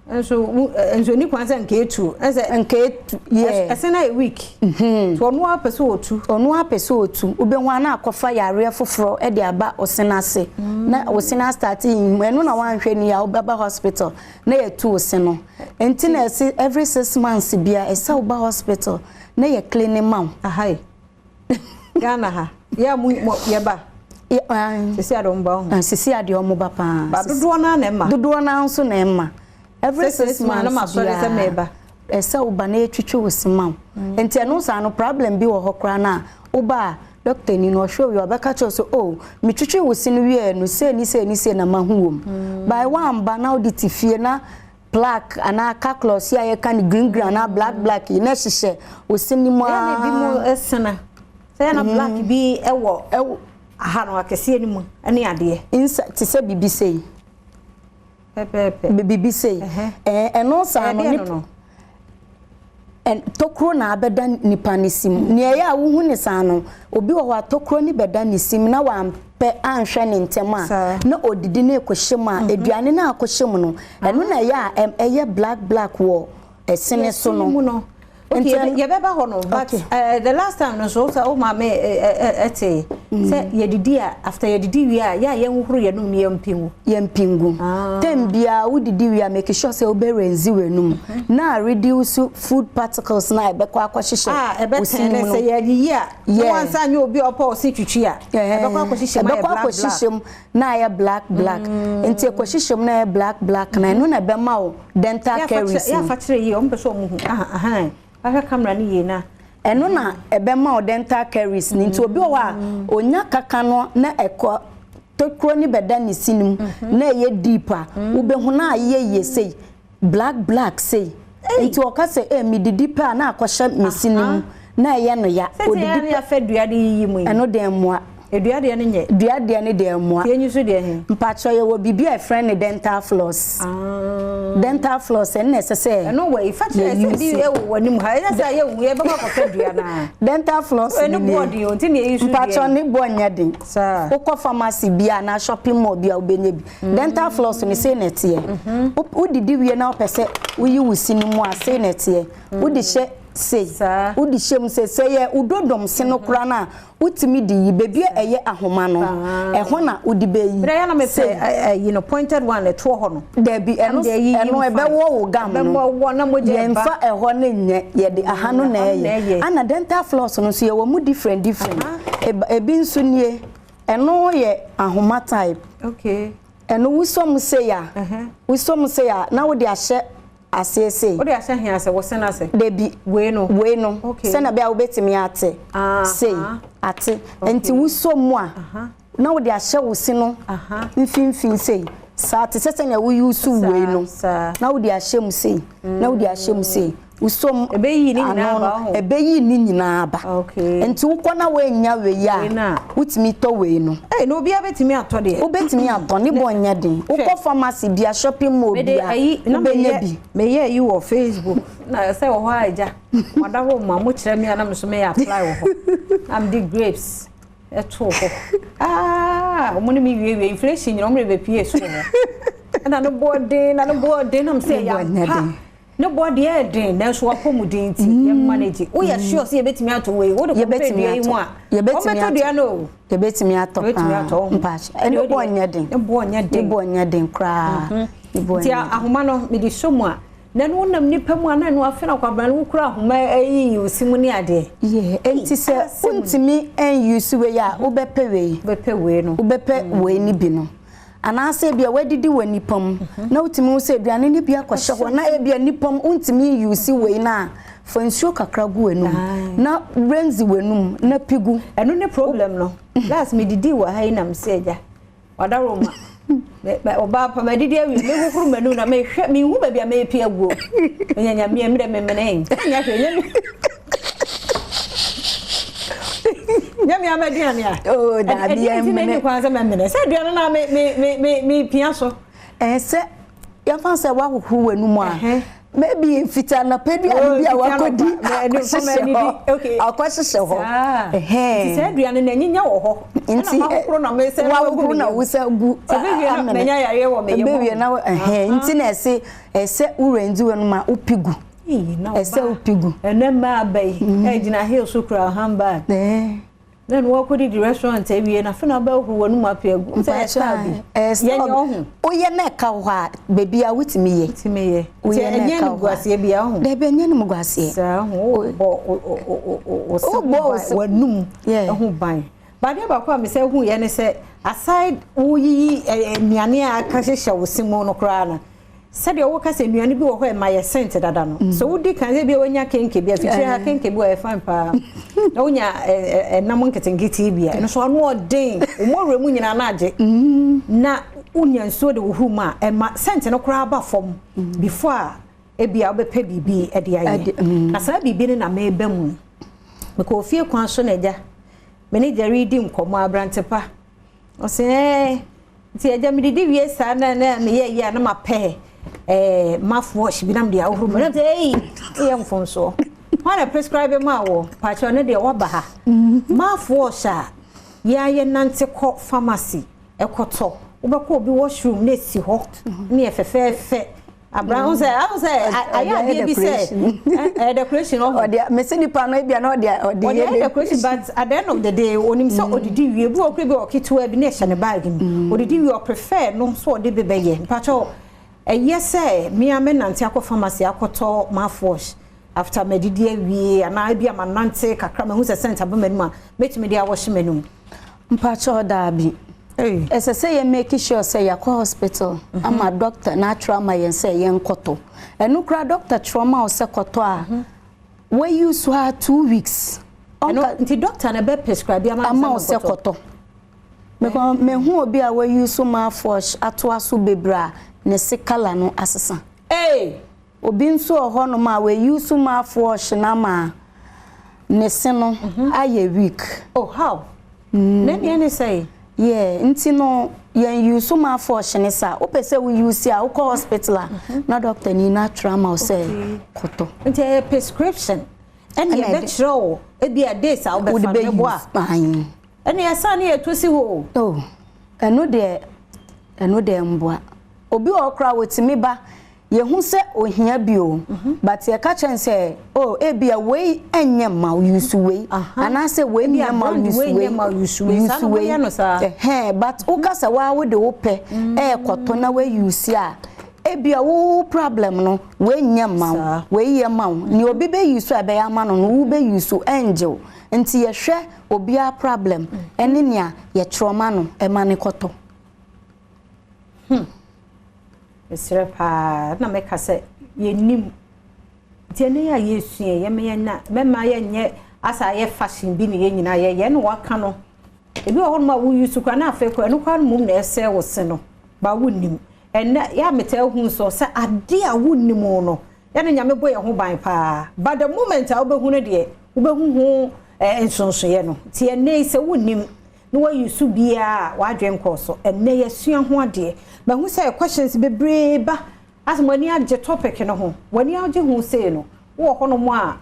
Nso wo nso ni kwan sɛ nka etu. Ɛsɛ nka etu yɛ. Ɛsɛ na yɛ weak. Mhm. So ɔno ara pɛ sɛ otu. Ɔno ara pɛ sɛ otu. Wobɛhu a na akɔfa yareɛ foforɔ de aba ɔsen ase. Na ɔsen astarte nyimu. Ɛno na woanhwɛ ni a wobɛba hospital na yɛatu wo se no. Nti na ɛse every 6 months bia ɛsɛ woba hospital na yɛ clean ma wo. Ahai. Ghana ha. Yɛ mo yɛba. Sisi adeɛ ɔmo ba ho. Sisi adeɛ ɔmo ba paa. Ba dodoɔ naa na ɛma. Dodoɔ naa nso na ɛma. Every 6 months biara ɛsɛ woba na yɛtwitwi wo se ma wo. Nti ɛno saa no problem bi wɔ hɔ koraa na woba a doctor ni no ɔhwɛ wie ɔbɛka kyerɛ sɛ oh metwitwi wo se no wie no sei ni sei ni sei na mahu wɔ mu. By woamba na wode te fie na plaque anaa calculus yi a yɛka no green green anaa black black yi na ɛhyehyɛ wo se no mu aa. Ɛna ebi mu ɛsena. Sɛ na black bi ɛwɔ aha no akɛseɛ no mu ɛne adeɛ. Nsa te sɛ bibi sei. Pɛpɛɛpɛ. Bibi sei. Ɛɛ ɛno saa no nipa tokuro na abɛda nipa ne sim. Nea ɛyɛ a wohu ne saa no obi wɔ hɔ a tokuro ne bɛda ne sim na wampɛ anhwɛ ne ntɛm a na odidi ne ekɔhyɛ mu a aduane no akɔhyɛ mu no ɛno na ɛyɛ a ɛyɛ black black wɔ ɛsene so no. Okay, yɛbɛba hɔ no but the last time no so sɛ wo maame ɛte sɛ yɛdidi a after yɛdidi wie a yɛ a yɛnhohoro yɛnum ne yɛmpingu. Yɛmpingu. Time biara wodidi wie a make sure sɛ wobɛrinse w'anum na reduce food particles na ɛbɛkɔ akɔhyehyɛ wo se mu no. Sɛ yɛyiyi a na wansa nyɛ obi a ɔpɛ ɔse twitwi a ɛbɛkɔ akɔhyehyɛ mu ayɛ black black. Ɛbɛkɔ akɔhyehyɛ mu na ayɛ black black. Nti ɛkɔhyehyɛ mu na ayɛ black black na ɛno na ɛbɛma wo dental caries. Yɛ afa kyerɛ yie ɔmo pɛ sɛ ɔmo hu ahan ahwɛ camera no yie na. Ɛno na ɛbɛma wo dental caries ni nti obi wɔ hɔ a onya kaka no na ɛkɔ tokuro ne bɛda ne si no mu na ɛyɛ deep a wobɛhu na ayɛ yie sei black black sei nti ɔka sɛ ɛ medidi pɛ a na akɔhyɛ me si no mu na ɛyɛ no ya. Odidi pɛ yɛafɛ dua de yiyi mu yi. Ɛno deɛ mmoa. Edua deɛ no nyɛ. Dua deɛ no deɛ mmoa. Tie nyi so deɛ he. Mpatsɔ yɛwɔ biribi a yɛfrɛ no dental floss. Dental floss ɛno na ɛsɛ sɛ. Ɛno wɔ yi fa kyerɛ sɛ bi ɛwɔ w'anim ha ɛnyɛ sɛ yɛ hu yɛbɛkɔ akɔpɛ dua naa. Dental floss ni nie. Ɛno boɔ den o nti na yɛyi so deɛ. Mpatsɔ ne boɔ nyɛ den. Saa. Wokɔ pharmacy bi a anaa shopping mall bi a wobɛnya bi. Dental floss no sei na ɛteɛ. Wodidi wie na wopɛ sɛ woyi wo si no mu a sei na ɛteɛ. Wode hyɛ sei. Wode hyɛ mu sei sɛ yɛ wododom se no koraa no a wotumi de yi beebi a ɛyɛ ahoma no ɛhɔ na wode bɛyi. Bɛrɛ yɛn na mepɛ ɛyi no pointed one ɛtoɔ hɔ no. Dabi ɛno ɛno ɛbɛwɔ wo gum no. Ɛbɛwɔ na mogya ɛba. Yɛnfa ɛhɔ ne nyɛ yɛde aha no na ɛyɛ. Ana dental floss no nso yɛwɔ mu different different. Ebi nso nie ɛno yɛ ahoma type. Okay. Ɛno wosɔ mu sei a wosɔ mu sei a na wode ahyɛ aseɛ sei. Wode ahyɛ hɛn ase wɔ sen ase. Dabi. Wei no. Wei no. Okay. Sɛnɛ bɛyɛ a wobɛtumi ate. Sei ate. Nti wosɔ mu a na wode ahyɛ wo se no mfimfini sei. Saa te sɛ sɛnea woyi so wei no. Na wode ahyɛ mu sei. Na wode ahyɛ mu sei. Wosɔ mu ano no ɛbɛyi ne nyinaa aba. Nti wokɔ na woanya wei a wotumi tɔ wei no. Ee na obiara bɛtumi atɔ deɛ. Wobɛtumi atɔ ne bɔ nyɛ den. Wokɔ pharmacy bia shopping mall bia wobɛnya bi. Meyɛ ayi wɔ Facebook na sɛ wɔ hɔ a agya wadahoro ma mo kyerɛ me a na me so meyɛ apply wɔ hɔ. Na mede grapes ɛtoo hɔ. Aa ɔmo ne me wiewie inflation nyina ɔmo de bɛpie so wɔ hɔ. Ɛna ne boɔ den na ne boɔ den na me sɛ yɛ ampa. Ne bɔ deɛ ɛyɛ den, nanso w'apɔmuden nti yɛ manage. Woyɛ sure sɛ yɛbɛtumi ato wei? Wode kɔpɛ dua yi ho a, wɔbɛtɔ dua no o. Yɛbɛtumi atɔ paa. Mpakyɛ, ɛne bɔ nyɛ den. Ne bɔ nyɛ den. Ne bɔ nyɛ den koraa. Ne bɔ nyɛ den. Nti ahoma no, mede sɔ mu a, na ɛno wonam nipa mu a, na ɛno afei na kwabena no wokura ahoma ayiyi wo se mu ne adeɛ. Yeah, nti sɛ wontumi nuse wei a, wobɛpɛ wei. Wobɛpɛ wei no. Wobɛpɛ wei ne bi no. Anaasɛ ebia woadidi wɔ nnipa mu na wotumi hu sɛ aduane no bi akɔhyɛ hɔ na ebia nnipa mu wontumi use wei no a, fa nsuo kakra gu w'anum na renzi w'anum na pi gu. Ɛno ne problem no. Last medidii wɔ ha yi na mese agya wadaroma ɔbaa pa madidi awie mehohoro m'anum na mehwɛ menhu baabi a merepi aguo. Menya nyameɛ mmerɛ memene nyɛ hwee nyɛ me nyɛ me ama aduane a. Oh, daabi ɛmene. Ɛdeɛ nti na ɛni kwan sɛ mɛmene sɛ aduane no a me me me me me pia so. Ɛɛ sɛ yɛmfa sɛ woahohoro w'anum a maybe mfiti anɔpa aduane bi a wakɔdi akɔhyehyɛ hɔ akɔhyehyɛ hɔ. Nti sɛ aduane no anyinya wɔ hɔ nti wahohoro na wosa gu amene. Menya yareɛ wɔ me yam. Ɛbɛwie na nti na ɛse ɛsɛ worɛndzi w'anum a wopi gu. Ɛsɛ wopi gu. Ɛnɛ mmaa aba yi ɛgyina hill so kura handbag. Na ɛno wakɔdidi restaurant awie na afei na wobɛhohoro w'anum apɛ agu. Sɛ ɛyɛ style bi. Yɛnyɛ ɔho. Woyɛ na ɛka wo hɔ a, baabi a wotumi yɛ. Wotumi yɛ. Nti ɛnyɛ animguaseɛ biara ɔho. Dabi ɛnyɛ animguaseɛ. Saa ho wobɔ wo se ho ban w'anum ho ban. But adeɛ baako a mesɛ hu yɛ ne sɛ aside woyiyi nnuane a aka hyehyɛ wo se mu no koraa no, Sɛdeɛ woka sɛ nnuane bi wɔ hɔ a ɛma yɛ scent dada no, sɛ wodi kan sɛ ebia woanya kenke bi a, fikyire ha kenke bi wɔ ɛyɛ fine paa, na wonya ɛnam nketenkete bi a, ɛno nso ano ɔden, wo mmɔwerɛ mu nyinaa na agye, na wonya nsuo de wohuru mu a, ɛma scent no koraa ba fam before a ebia wobɛpɛ biribi de ayɛ. Na saa biribi no na meba mu. Mekɔɔ fie kwan so na agya, me ne Jerry redi nkɔmmɔ, aberante pa. Ɔse ɛɛ nti agya medidi wie saa na na meyɛ yi a na mapɛ ɛɛ mouthwash bi na mede ahohoro mu na mese ei woyɛ mfomsoɔ hwan na prescribe maa wɔ paakyɛw ne deɛ waba ha mouthwash a yɛa yɛnante kɔ pharmacy ɛkɔtɔ wobɛkɔ obi washroom na esi hɔ ne yɛ fɛfɛɛfɛ Abra ho sɛ ahu sɛ ayɛ adeɛ bi sɛ ɛyɛ decoration ɔho. Ɔde mesi nipa no ebia na ɔde ɔde yɛ decoration but at the end of the day onim sɛ odidi wie bi wɔ kura bi wɔ ketewa bi na ɛhyɛ ne bag mu odidi wie ɔprefer no so ɔde bi bɛyɛ mpakyɛw ɛyɛ sɛ mea mɛnante akɔ pharmacy akɔtɔ mouthwash after madidi awie anaa ebi a manante kakra mahu sɛ scent aba m'anum a mɛtumi de awɔhye m'anum. Mpakyɛw daabi. Ɛsɛ sɛ yɛ make sure sɛ yɛakɔ hospital ama doctor no atwerɛ ama yɛn sɛ yɛnkɔtɔ. Ɛno koraa doctor twerɛ ma wo sɛ kɔtɔ a, wa use ara 2 weeks. Ɛno nti doctor na bɛ prescribe ama wo sɛ kɔtɔ. Because mehu obi a wa use mouthwash atoa so bebree a ne se colour no asesa. Hey! Obi nso wɔ hɔnom a wa use mouthwash no ama ne se no ayɛ weak. Oh, how? Na nea ne sɛ? Yeah, nti no yɛn use mouthwash ne sa. Wopɛ sɛ wo use a wokɔ hospital a na doctor ni na atwerɛ ama wo sɛ kɔtɔ. Nti ɛyɛ prescription. Ɛna yɛbɛkyerɛ wo ebi a days a wobɛfa no meboa. Ɛna yɛsa ne yɛto si hɔ o. Oh, ɛno deɛ mboa. Obi wɔ hɔ koraa wotumi ba yɛhu sɛ ohia bi o, but yɛka kyɛn sɛ oh ebia wei ɛnyɛ ma wo, use wei, anaasɛ wei nyɛ ma wo, use wei, use wei ɛhɛn. But woka sɛ waa wode wo pɛ ɛɛkɔtɔ na wei use a, ebia wo problem no wei nyɛ ma wo, wei yɛ ma wo. Nea obi bɛ use a ɛbɛyɛ ama no no, wo bɛ use ɛngye wo. Nti yɛhwɛ obiara problem ɛne nea yɛtwerɛ ma no ɛma ne kɔtɔ. Mesrɛ paa na mɛka sɛ yɛnim nti ɛne yɛ a yɛsua yɛma yɛnya mɛma yɛnyɛ asa ayɛ fashion bi ne yɛn nyinaa yɛyɛ na waka no. Ebi wɔ hɔnom a woyi so koraa na afei koraa ɛno koraa no mmom na ɛsɛ wo se no ba wonnim. Ɛnɛ yɛ a metaa hu nso sɛ ade a wonnim no yɛne Nyame bɔ yɛn ho ban paa, but the moment a wobɛhu no deɛ wobɛhu ho nsonsoeɛ no. Nti ɛnɛ yi sɛ wonnim na wayi so biara a wadwen kɔɔ so, ɛnɛ yɛsua ho adeɛ. Mahu sɛ questions bebree ba asɛ mo ani agye topic no ho, w'ani agye ho sei no. Wowɔ hɔnom a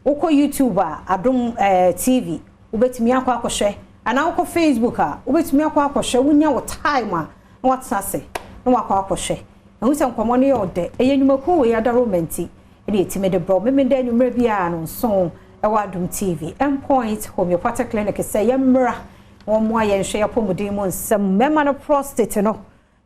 wokɔ YouTube a Adom TV wobɛtumi akɔ akɔhwɛ, anaa wokɔ Facebook a wobɛtumi akɔ akɔhwɛ. Wonya wo time a na watena ase na wakɔ akɔhwɛ. Ɛho sɛ nkɔmmɔ no yɛ ɔdɛ. Ɛyɛ nnwumakuo wei adaroma nti. ɛne ɛtumi de brɛ Memenda anwummerɛ biara no nson ɛwɔ Adom TV. Endpoint Homeopathic Clinic sɛ yɛmmra wɔn mmoa yɛn hwɛ yɛapɔmuden mu nsɛm. Mmarima no prostate no,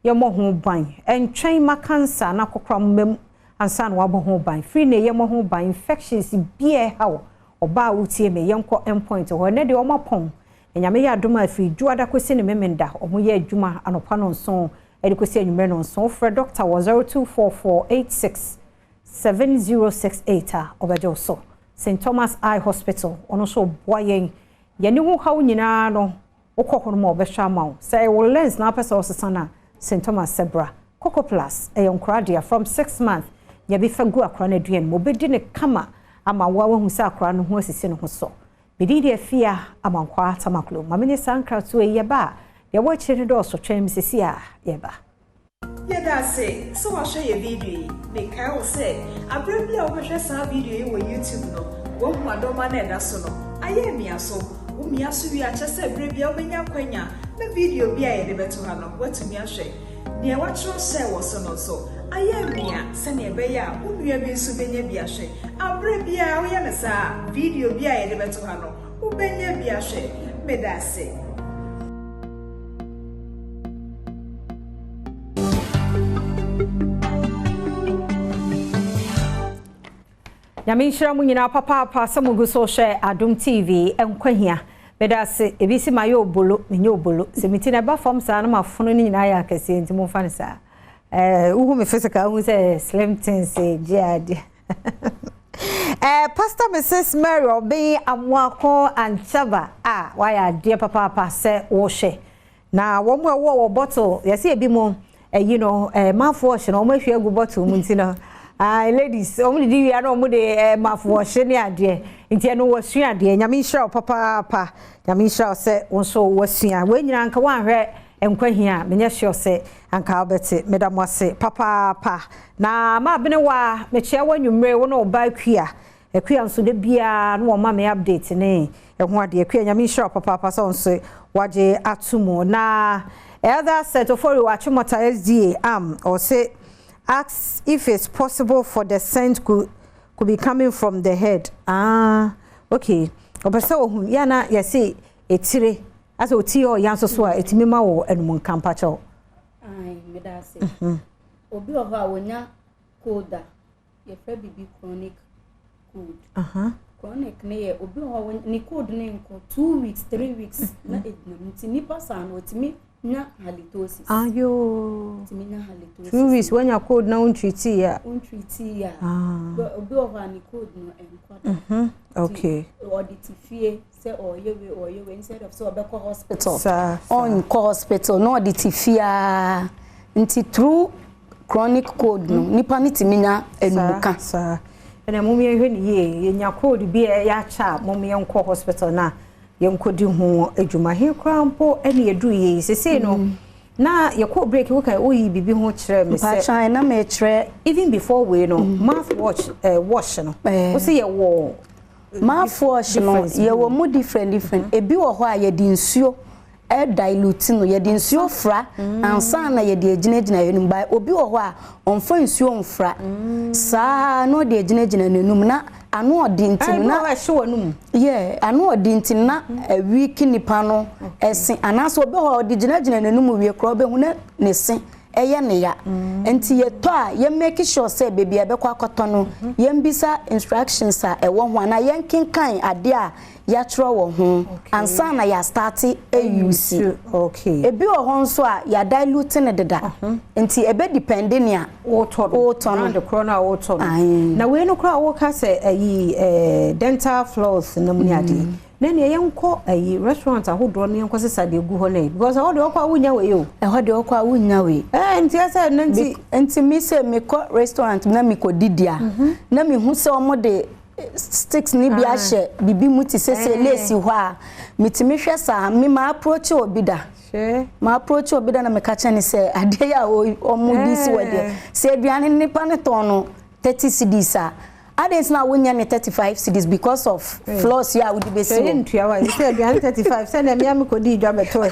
yɛmmɔ ho ban. Ɛntwɛn ma cancer na kokoram mmam ansa na wabɔ ho ban. Firi ne yɛmmɔ ho ban. Infections biara ɛha wo. Ɔbaa a wotie me, yɛnkɔ Endpoint hɔ. Ɛnɛ deɛ wɔn apɔn. Nyame yɛ adom a, firi Dwoada kɔsi ne Memenda, wɔn yɛ adwuma anɔpa no 7 ɛde kɔsi anwummerɛ no 7. Frɛ doctor wɔ 024486 7068 a ɔbɛgye wo so. St Thomas Eye Hospital, ɔno nso boa yɛn. Yɛne ho haw nyinaa no, wokɔ hɔ no ma ɔbɛhwɛ ama wo. Sɛ ɛwɔ lens na wopɛ sɛ ɔsesa no a, St Thomas sɛ bra. Coco Plus ɛyɛ nkora deɛ from 6 months. Yɛbi fa gu akora no aduane mu, obɛdi ne kama ama wo a wahu sɛ akora no ho asisi ne ho so. Medin deɛ Fia Amankwa Tamaklo. Ma menye saa nkratoɔ yi yɛba a, deɛ wɔ akyire no dɔɔso. Twɛn me sisi a yɛba. Yɛda ase sɛ wahwɛ yɛ video yi. Mekae wo sɛ aberɛ bi a wobɛhwɛ saa video yi wɔ YouTube no, woahu adɔma no ɛda so no ayɛ mmea so. Womia so wie akyɛ sɛ berɛ bi a wobɛnya akwanya na video bi a yɛde bɛto ha no woatumi ahwɛ. Nea wɔatwerɛ hyɛɛ wɔ so no nso ayɛ mmea sɛnea ɛbɛyɛ a wo nua bi nso bɛnya bi ahwɛ. Aberɛ biara woyɛ no saa a, video bi a yɛde bɛto ha no wobɛnya bi ahwɛ. Meda ase. Nyame nhyira mu nyinaa papaapa sɛ mo gu so hwɛ Adom TV Nkwa. Meda ase. Ebi si ma yɛ obolo, menyɛ obolo. Sɛ me ti na ɛba fam saa na mafono no nyinaa yɛ akɛseɛ, nti momfa no saa. Wohu me physical, wohu sɛ slim things gye adeɛ. Pastor Mrs Mary Ɔbɛn Amoako Ankyaba a wayɛ adeɛ papaapa sɛ wɔhwɛ na wɔn a ɛwɔ wɔ bottle, yɛsɛ ebi mu ɛyi no mouthwash no, wɔn ahwie agu bottle mu, nti no ladies wɔn didi wia na wɔn de mouthwash ne adeɛ, nti ɛno wɔsua adeɛ. Nyame nhyira wo papaapa. Nyame nhyira wo sɛ wɔn nso wɔsua wɔn nyinaa. Nka wɔanhwɛ Nkwa Hia, menyɛ sure sɛ anka wobɛte. Meda mo ase papaapa. Na maabene wa mekyia wɔ anwummerɛ, wo ne ɔba Akua. Akua nso de biara na wɔma me update ne ɛho adeɛ. Akua, Nyame nhyira wo papaapa sɛ wo nso wagye ato mu. Na Elder Setofori Wachimota SDA am ɔse, "Ask if it's possible for the scent could be coming from the head." Ah, okay, ɔpɛ sɛ ohun yɛ na yɛse etire asɛ oti ɔya nso so a etumi ma wɔ enum nka mpakyɛw. Ai, meda ase. Obi wɔ hɔ a wonya cold a yɛfrɛ biribi chronic cold. Chronic ne yɛ obi wɔ hɔ ne cold ne nkɔ 2 weeks, 3 weeks na egyina mu, nti nipa saa no otumi nya halitosis. Ayo. Otumi nya halitosis. 2 weeks wanya cold na wontreat a. Wontreat a. Obi wɔ hɔ a ne cold no nkɔ da. Ɔde ti fie sɛ ɔyɛ wei, ɔyɛ wei, instead of sɛ ɔbɛkɔ hospital. Ɔnkɔ hospital na ɔde ti fie aa, nti through chronic cold no, nipa ne tumi nya enumuka. Saa ɛna mo yɛhwɛ ne yie. Yɛnya cold bi a ɛyɛ akyɛ a, mo yɛnkɔ hospital na yɛnkɔdi ho adwuma. He koraa mpo ɛne yɛduru yie sesei no na yɛkɔ break, woka woyi biribi ho kyerɛ me sɛ Mpatwan na mekyerɛ. Even before wei no, mouth wash, wash no, wo sɛ yɛwɔ Mouthwash no, yɛwɔ mu different different. Ebi wɔ hɔ a yɛde nsuo dilute no, yɛde nsuo fra ansa na yɛde agyinagyina yɛn ba. Obi wɔ hɔ a ɔmfa nsuo mfra saa na ɔde agyinagyina n'anum na ano ɔde, nti no na ɛhye wɔ anum. Yɛ ano ɔde, nti na ɛweak nipa no ɛse, anaasɛ obi wɔ hɔ a ɔde gyinagyina n'anum wie koraa, ɔbɛhu na ne se ɛyɛ ne ya. Nti yɛtɔ a, yɛn make sure sɛ beebi a yɛbɛkɔ akɔtɔ no, yɛn bisa instructions a ɛwɔ ho anaa yɛn kenkan adeɛ a yɛatwerɛ wɔ ho ansa na yɛastart ause. Ebi wɔ hɔ nso a yɛadilute ne deda, nti ebe depend nea wotɔ no. Wotɔ no. Brand korɔ no a wotɔ no. Na wei no koraa woka sɛ ɛyi dental floss no mu ne adeɛ na nea yɛnkɔ ɛyi restaurant ahodoɔ no, yɛnkɔ sesa deɛ gu hɔ no yi, because ɛhɔ deɛ ɔkɔ a wonya wei o. Ɛhɔ deɛ ɔkɔ a wonya wei. Nti ɛsɛ ne nti. Nti mi sɛ mekɔ restaurant na mekɔ didi a, na mehu sɛ ɔmo de sticks ni bi ahyɛ bibi mu te sɛ lace hɔ a, metumi hwɛ saa. Me ma approach obi da, ma approach obi da na meka kyerɛ ne sɛ adeɛ yi a ɔmo di si wɔ deɛ sɛ aduane nipa ne tɔn no 30 cedis a, adeɛ nti na wonyɛ ne 35 cedis because of floss yi a wode bɛsi hɔ. Ntua wa sɛ aduane 35 sɛnea mmea mi kɔ di dwa bɛtɔ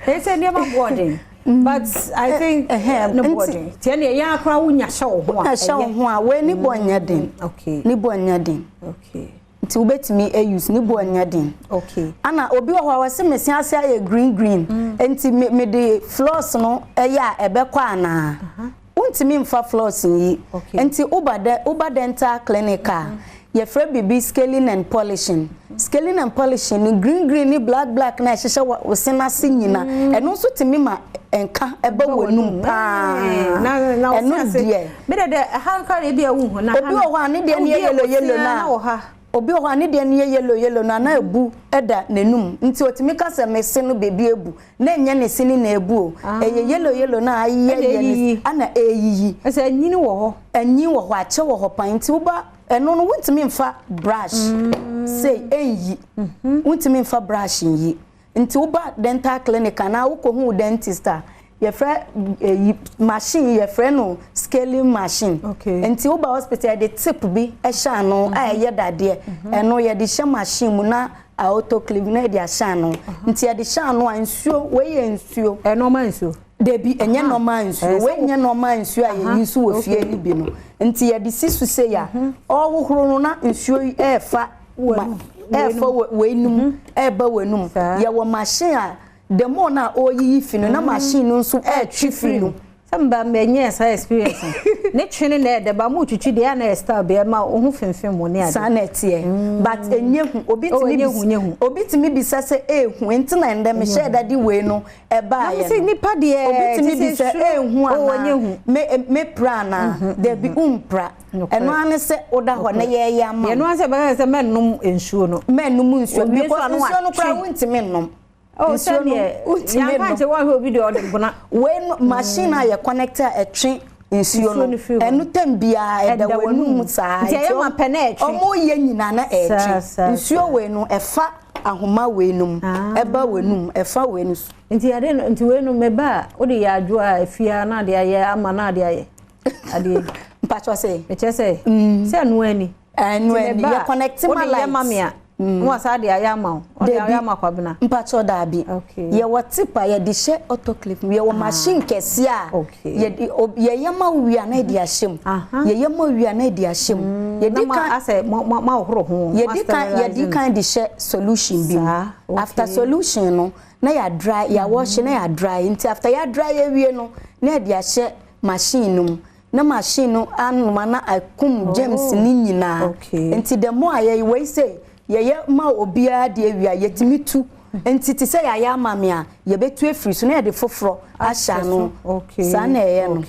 ɛ sɛ nneɛma boɔden. But I think ne boɔ den. Nti ɛneɛ yɛn akora wonya hyɛ wo ho a ɛyɛ. Hyɛ wo ho a, wei ne boɔ nyɛ den. Okay. Ne boɔ nyɛ den. Okay. Nti wobɛtumi use ne boɔ nyɛ den. Okay. Ana obi wɔ hɔ a wɔse me se ase ayɛ green green. Nti me me de floss no ɛyɛ a ɛbɛkɔ anaa? Wontumi mfa floss nyi. Okay. Nti woba dɛ woba dental clinic a, yɛfrɛ biribi scaling and polishing. Scaling and polishing no, green green ne black black na ɛhyehyɛ wɔ wo se n'ase nyina, ɛno nso tumi ma nka ɛba w'anum paa. Ɛno deɛ. Me de dɛ ɛha nka ebi a wohu na. Obi wɔ hɔ a ne deɛ no yɛ yellow yellow na. Obi wɔ hɔ a ne deɛ no yɛ yellow yellow na na ebu da n'anum nti otumi ka sɛ me se no baabi ebu na ɛnyɛ ne se no na ebu o, ɛyɛ yellow yellow no a ayeyɛ yɛ ne ana ɛreyiyi. Ɛsɛ anyini wɔ hɔ. Anyin wɔ hɔ, akyɛ wɔ hɔ pan nti woba ɛno no wontumi nfa brush sei ɛnyi, wontumi nfa brush nyi nti woba dental clinic anaa wokɔhu wo dentist a, yɛfrɛ ɛyi machine yi yɛfrɛ no scaling machine. Okay. Nti woba hospital yɛde tip bi ɛhyɛ ano a ɛyɛ dadeɛ, ɛno yɛde hyɛ machine mu na autoclave na yɛde ahyɛ ano. Nti yɛde hyɛ ano a nsuo, wei yɛ nsuo. Ɛyɛ normal nsuo? Dabi, ɛnyɛ normal nsuo. Wei nyɛ normal nsuo a yɛyi nso wɔ fie no bi no. Nti yɛde si so sei a, ɔrehohoro no na nsuo yi ɛrefa ɛrefa wei no mu ɛreba w'anum. Yɛwɔ machine a the more na ɔreyiyi fi no na machine no nso ɛretwe fi no. Sɛ mba mɛnyɛ saa experience no. Ne twe no na ɛdɛ ba mo twitwi deɛ na ɛyɛ style bi ɛma wo ho femfem mo ne ade. Saa na ɛteɛ. But ɛnyɛ hu. Obi tumi bisa, obi tumi bisa sɛ ehu nti na ndɛ mehyɛɛ da de wei no ɛbaeɛ no. Nipa deɛ obi tumi bisa ehu anaa me mepira anaa dabi wompira. Ɛno ara ne sɛ woda hɔ na yɛreyɛ ama wo. Ɛno ara sɛ bɛka sɛ mɛnnom nsuo no. Mɛnnom nsuo because nsuo no koraa wontumi nnom. Oh, nsuo no wontumi nnom. Yɛnka nkyɛ wɔnhwɛ obi deɛ ɔde bona. Wei no machine a yɛ connect a ɛtwe nsuo no ɛno tɛm biara ɛda w'anum saa. Nti ɛyɛ ma pɛ na ɛtwe. Ɔmo yɛ nyinaa na ɛtwe. Nsuo wei no ɛfa ahoma wei no mu ɛba w'anum ɛfa wei no so. Nti ade no nti wei no meba a wode yɛ adwo a afia na ade ayɛ ama na ade ayɛ adeɛ. Mpatsɔ sɛ. Mekyɛ sɛ. Sɛ ɛno ani. Ɛno ani yɛ connect ma light. Wode yɛ ma me a. Na wasa de ayɛ ama wo. Ɔde ayɛ ama Kwabena. Mpatsɔ daabi. Okay. Yɛwɔ tip a yɛde hyɛ autoclave mu. Yɛwɔ machine kɛseɛ a. Okay. Yɛde yɛyɛ ma wo wie a na yɛde ahyɛ mu. Yɛyɛ ma wo wie a na yɛde ahyɛ mu. Yɛdi kan asɛ mo mo mo ahohoro ho. Yɛdi kan yɛdi kan de hyɛ solution bi mu. After solution no na yɛ dry yɛ wash na yɛ dry nti after yɛ dry awie no na yɛde ahyɛ machine no mu. Na machine no anoma na akum germs no nyinaa. Nti the more a yɛyɛ wei sei yɛyɛ ma obiara deɛ wie a yɛtumi tu. Nti te sɛ yɛayɛ ama me a yɛbɛtu afiri so na yɛde foforɔ ahyɛ ano. Saa na ɛyɛ no.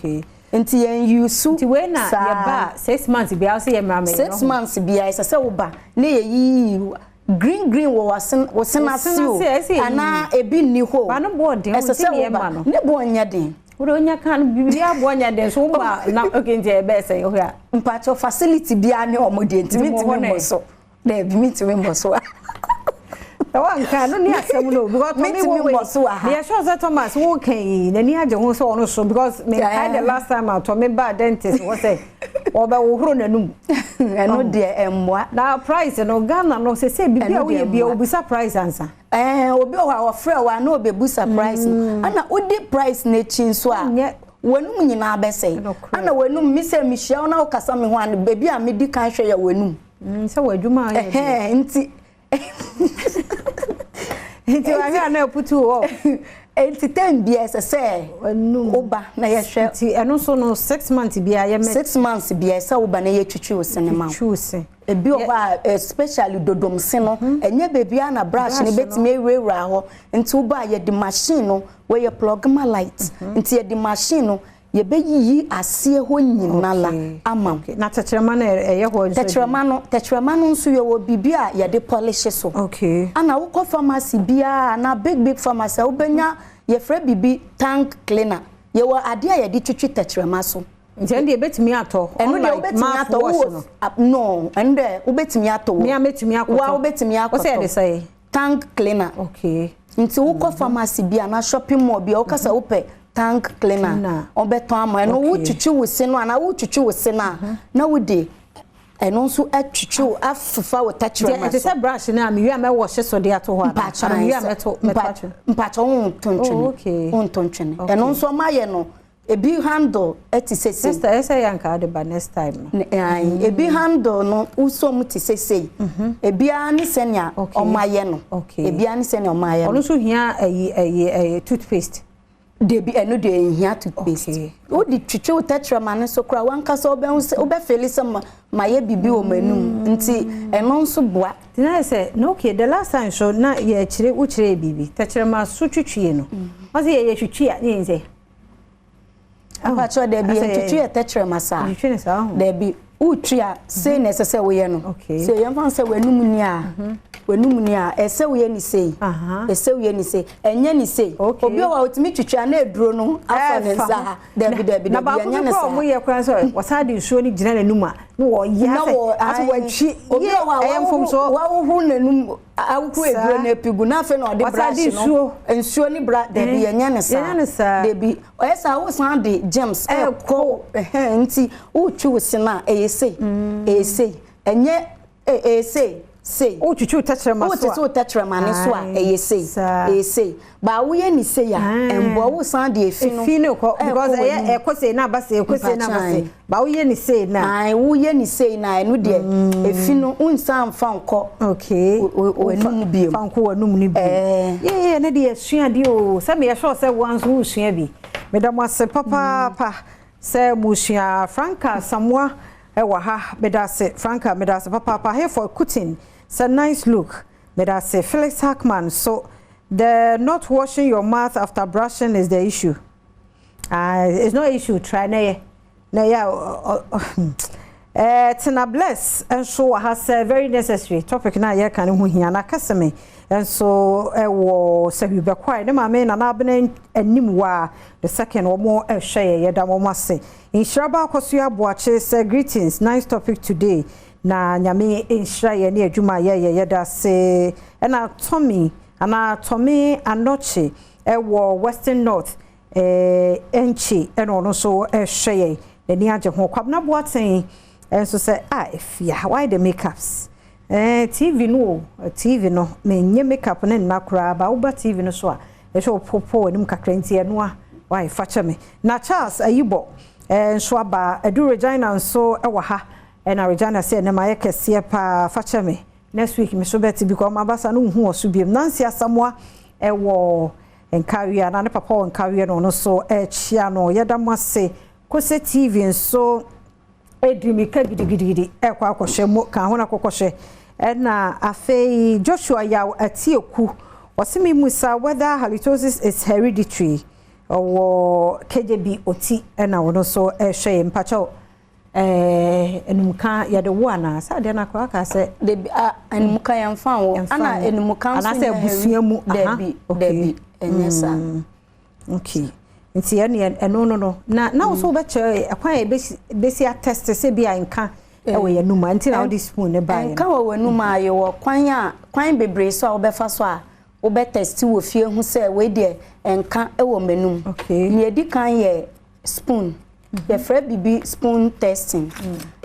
Nti yɛn use saa. Nti wei na yɛba 6 months biara sɛ yɛmmra mɛyɛ. 6 months biara ɛsɛ sɛ woba na yɛyiyi green green wɔ w'asen wo sen ase o anaa ebi nni hɔ o. Ɛsɛ sɛ woba ne boɔ nyɛ den. Wode onya ka no biribi aboɔ nyɛ den so woba na okay nti ɛbɛyɛ sɛn wohwɛ a. Mpakyɛw facility biara ne wɔn deɛ nti mentumi mmɔ so. Daabi mentumi mmɔ so a. Ɛwɔ nka no ne asɛm no because Tommy wɔ wei. Mentumi mmɔ so wɔ ha. Meyɛ sure sɛ Thomas wo ka yi n'ani agye ho sɛ ɔno so because menkae the last time a Tommy baa dentist hɔ sɛ ɔbɛhohoro n'anum. Ɛno deɛ ɛmmoa. Na price no Ghana no sese biribi a woyɛ bia obisa price ansa. Ɛɛ obi wɔ hɔ a ɔfrɛ wo a na ɔbɛbusa price no. Ɛna wodi price no akyi nso a w'anum nyinaa bɛsɛe. Ɛna w'anum me sɛ mehyia wo na wokasa me ho a baabi a medi kan hwɛ yɛ w'anum. Sɛ w'adwuma a yɛ deɛ. Nti nti wahwɛ a na aputu hɔ. Nti time bia ɛsɛ sɛ woba na yɛhwɛ. Nti ɛno nso no 6 months bia yɛ mɛ. 6 months bia ɛsɛ woba na yɛtwitwi wo se no ma wo. Twitwi wo se. Ebi wɔ hɔ a especially dodom se no ɛnyɛ baabi a na brush no bɛtumi awurawura hɔ. Nti woba a yɛde machine no wɔyɛ plug ma light. Nti yɛde machine no yɛbɛyiyi aseɛ hɔ nyinala ama wo. Na tɛkyerɛma no ɛyɛ hɔ nso? Tɛkyerɛma no tɛkyerɛma no nso yɛwɔ biribi a yɛde polish so. Okay. Ana wokɔ pharmacy biara anaa big big pharmacy a wobɛnya yɛfrɛ biribi tongue cleaner. Yɛwɔ adeɛ a yɛde twitwi tɛkyerɛma so. Nti ɛno deɛ ebetumi atɔ. Ɛno deɛ wobɛtumi atɔ wowɔ no ɛno deɛ wobɛtumi atɔ wɔ. Mea mɛtumi akɔtɔ. Wa wobɛtumi akɔtɔ. Wosɛ yɛde sɛ? Tongue cleaner. Okay. Nti wokɔ pharmacy bi anaa shopping mall bi a wokasa wopɛ tongue cleaner ɔbɛtɔn ama ɛno wotwitwi wo se no anaa wotwitwi wo se no a na wode. Ɛno nso atwitwi afefa wo tɛkyerɛma so. Ɛte sɛ brush no a mewie a mɛwɔ hye so de ato hɔ a mewie a mɛto mɛto. Mpakyɛ wonto ntwene. Wonto ntwene. Ɛno nso ɔmo ayɛ no ebi handle ɛte sɛ sei. Sister, ɛsɛ yɛ anka ade ba next time no. Ebi handle no wosɔ mu te sɛ sei. Ebiara ne sɛnea ɔmo ayɛ no. Ebiara ne sɛnea ɔmo ayɛ no. Ɔno nso hia ɛyi ɛyi ɛyi toothpaste. Debi, ɛno deɛ nhia toothpaste. Wode twitwi wo tɛkyerɛma no so koraa, wankasa wobɛhu sɛ wobɛfeel sɛ ma yɛ biribi wɔ m'anum, nti ɛno nso boa. Nti na sɛ na okay, the last time so na yɛkyerɛ wokyerɛ biribi tɛkyerɛma so twitwie no, wɔn sɛ yɛyɛ twitwi a ne yɛn sɛ. Mpakyɛ, dabi, yɛntwitwi yɛ tɛkyerɛma saa. Twitwi ne saa ho. Dabi, wotwi a, sei na ɛsɛ sɛ woyɛ no. Sɛ yɛmfa sɛ w'anum ni a, w'anum ni a, ɛsɛ woyɛ ne sei, ɛsɛ woyɛ ne sei, ɛnyɛ ne sei. Obi wɔ hɔ a otumi twitwi a na eduro no afa ne nsa ha. Dabi, dabi, na dabi, baako ɛnyɛ bi ne kora saa. Ɔmo yɛ kora sɛ wɔsan de nsuo no gyina n'anum a na wɔyɛ na asɛ wɔ asɛ wɔatwi obi wɔ hɔ a ɛyɛ mfomsoɔ. Wahohoro n'anum ahohoro eduro no epi gu na afei na ɔde Wasan brush de no nsuo. Nsuo ne bra, dabi, yɛnyɛ ne saa. Yɛnyɛ ne saa. Dabi, ɔyɛ saa wosan de germs ɛkɔ ɛhɛn. Nti wotwi wo se no a, ɛyɛ sei, ɛyɛ sei, ɛnyɛ ɛyɛ sei sei. Wotwitwi tɛkyerɛma so a, wotete wo tɛkyerɛma ne so a, ɛyɛ sei. Saa. Ɛyɛ sei baa woyɛ ne sei a, ɛmboa, wosan de efi no efi no kɔ because ɛkɔ ɛyɛ w'anum. Ɛkɔ sei na aba sei, ɛkɔ sei na aba sei Mpakyɛw. Ba woyɛ ne sei na Ae, woyɛ ne sei na ɛno deɛ efi no wonsan mfa nkɔ w'anum bio. Fa nkɔ w'anum no bio. Yɛyɛ ne de yɛsua adeɛ o, sɛ meyɛ sure sɛ wo nso wosua bi. Meda mo ase papaapa sɛ musua. Franka Samoa ɛwɔ ha, meda ase Franka, meda ase papaapa. Hayford Kutin sɛ nice look, meda ase. Felix Hackman so the not washing your mouth after brushing is the issue. It's not issue, try na yɛ na yɛ Tina Bless nso wɔ ha sɛ very necessary topic na yɛka ne ho hia. Na kɛsɛme nso ɛwɔ sɛ hwibɛkwae ne maame Nana Abena anim wa the second wɔn ɛhwɛ yɛ, yɛda wɔn ase. Nhyira baako so aboakye sɛ greetings, nice topic today, na Nyame nhyira yɛ ne adwuma a yɛyɛ, yɛda ase. Ɛna Tommy anaa Tommy Anɔkye ɛwɔ Western North ɛnkyi, ɛna ɔno nso ɛhwɛ yɛn, n'ani agye ho. Kwabena Boaten nso sɛ a efia, why the makeups? TV no o, TV no menyɛ makeup ne nna koraa ba woba TV no so a ɛhwɛ opopo w'anim kakra, nti ɛnoa why fa kyɛ me. Na Charles Ayibɔ nso aba Edu. Regina nso ɛwɔ ha, ɛna Regina sɛ ɛnɛ ma yɛ kɛseɛ paa, fa kyɛ me, next week me so bɛte bi kɔ ɔmo abasa no nhu wɔ so biem. Nancy Asamoa ɛwɔ Nkawie na ne papa wɔ Nkawie no, ɔno nso ɛkyia no, yɛda mo ase. Kose TV nso edi mika gidigidigidi ɛkɔ akɔhwɛ mo ka ho na akɔkɔhwɛ. Ɛna afei Joshua Yaw Atieku wɔsi mi musa whether halitosis is hereditary. Ɔwɔ KJB Oti, ɛna ɔno nso ɛhwɛ yɛn. Mpakyɛw, enumka yɛde wo anaa sɛ adeɛ no akora aka sɛ? Debi, a enumka yɛmfa wo. Yɛmfa ana wo. Enumka nso Anaasɛ nyɛ abusua mu, aha, Dabi, dabi, ɛnyɛ saa. Okay, nti ɛne ɛno no na wo so wobɛkyerɛ ɛkwan a yɛbɛsi atest sɛ bi a nka ɛwɔ yɛn num a, nti na wode spoon ne baeɛ. Nka wɔ w'anum a, yɛwɔ kwan a kwan bebree so a wobɛfa so a wobɛtest wɔ fie ho sɛ wei deɛ nka wɔ m'anum. Nea edi kan yɛ spoon. Yɛfrɛ biribi spoon testing.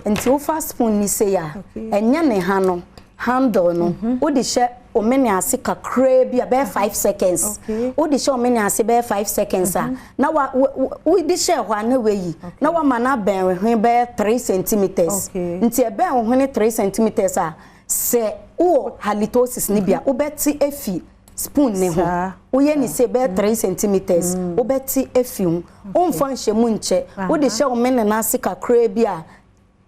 Nti wofa spoon ni sei a, ɛnyɛ ne ha no, handle no, wode hyɛ omene ase kakraa bi a bɛyɛ 5 seconds. Wode hyɛ omene ase bɛyɛ 5 seconds a, na wa wode hyɛ hɔ a na wayi na wama no abɛn wo hwene bɛyɛ 3 centimeters. Nti ɛbɛn wo hwene 3 centimeters a, sɛ wowɔ halitosis ne bi a, wobɛte efi spoon ne ho. Woyɛ ne se bɛyɛ 3 centimeters, wobɛte efi ho. Womfa nhyɛ mu nkyɛ, wode hyɛ wo mene n'ase kakraa bi a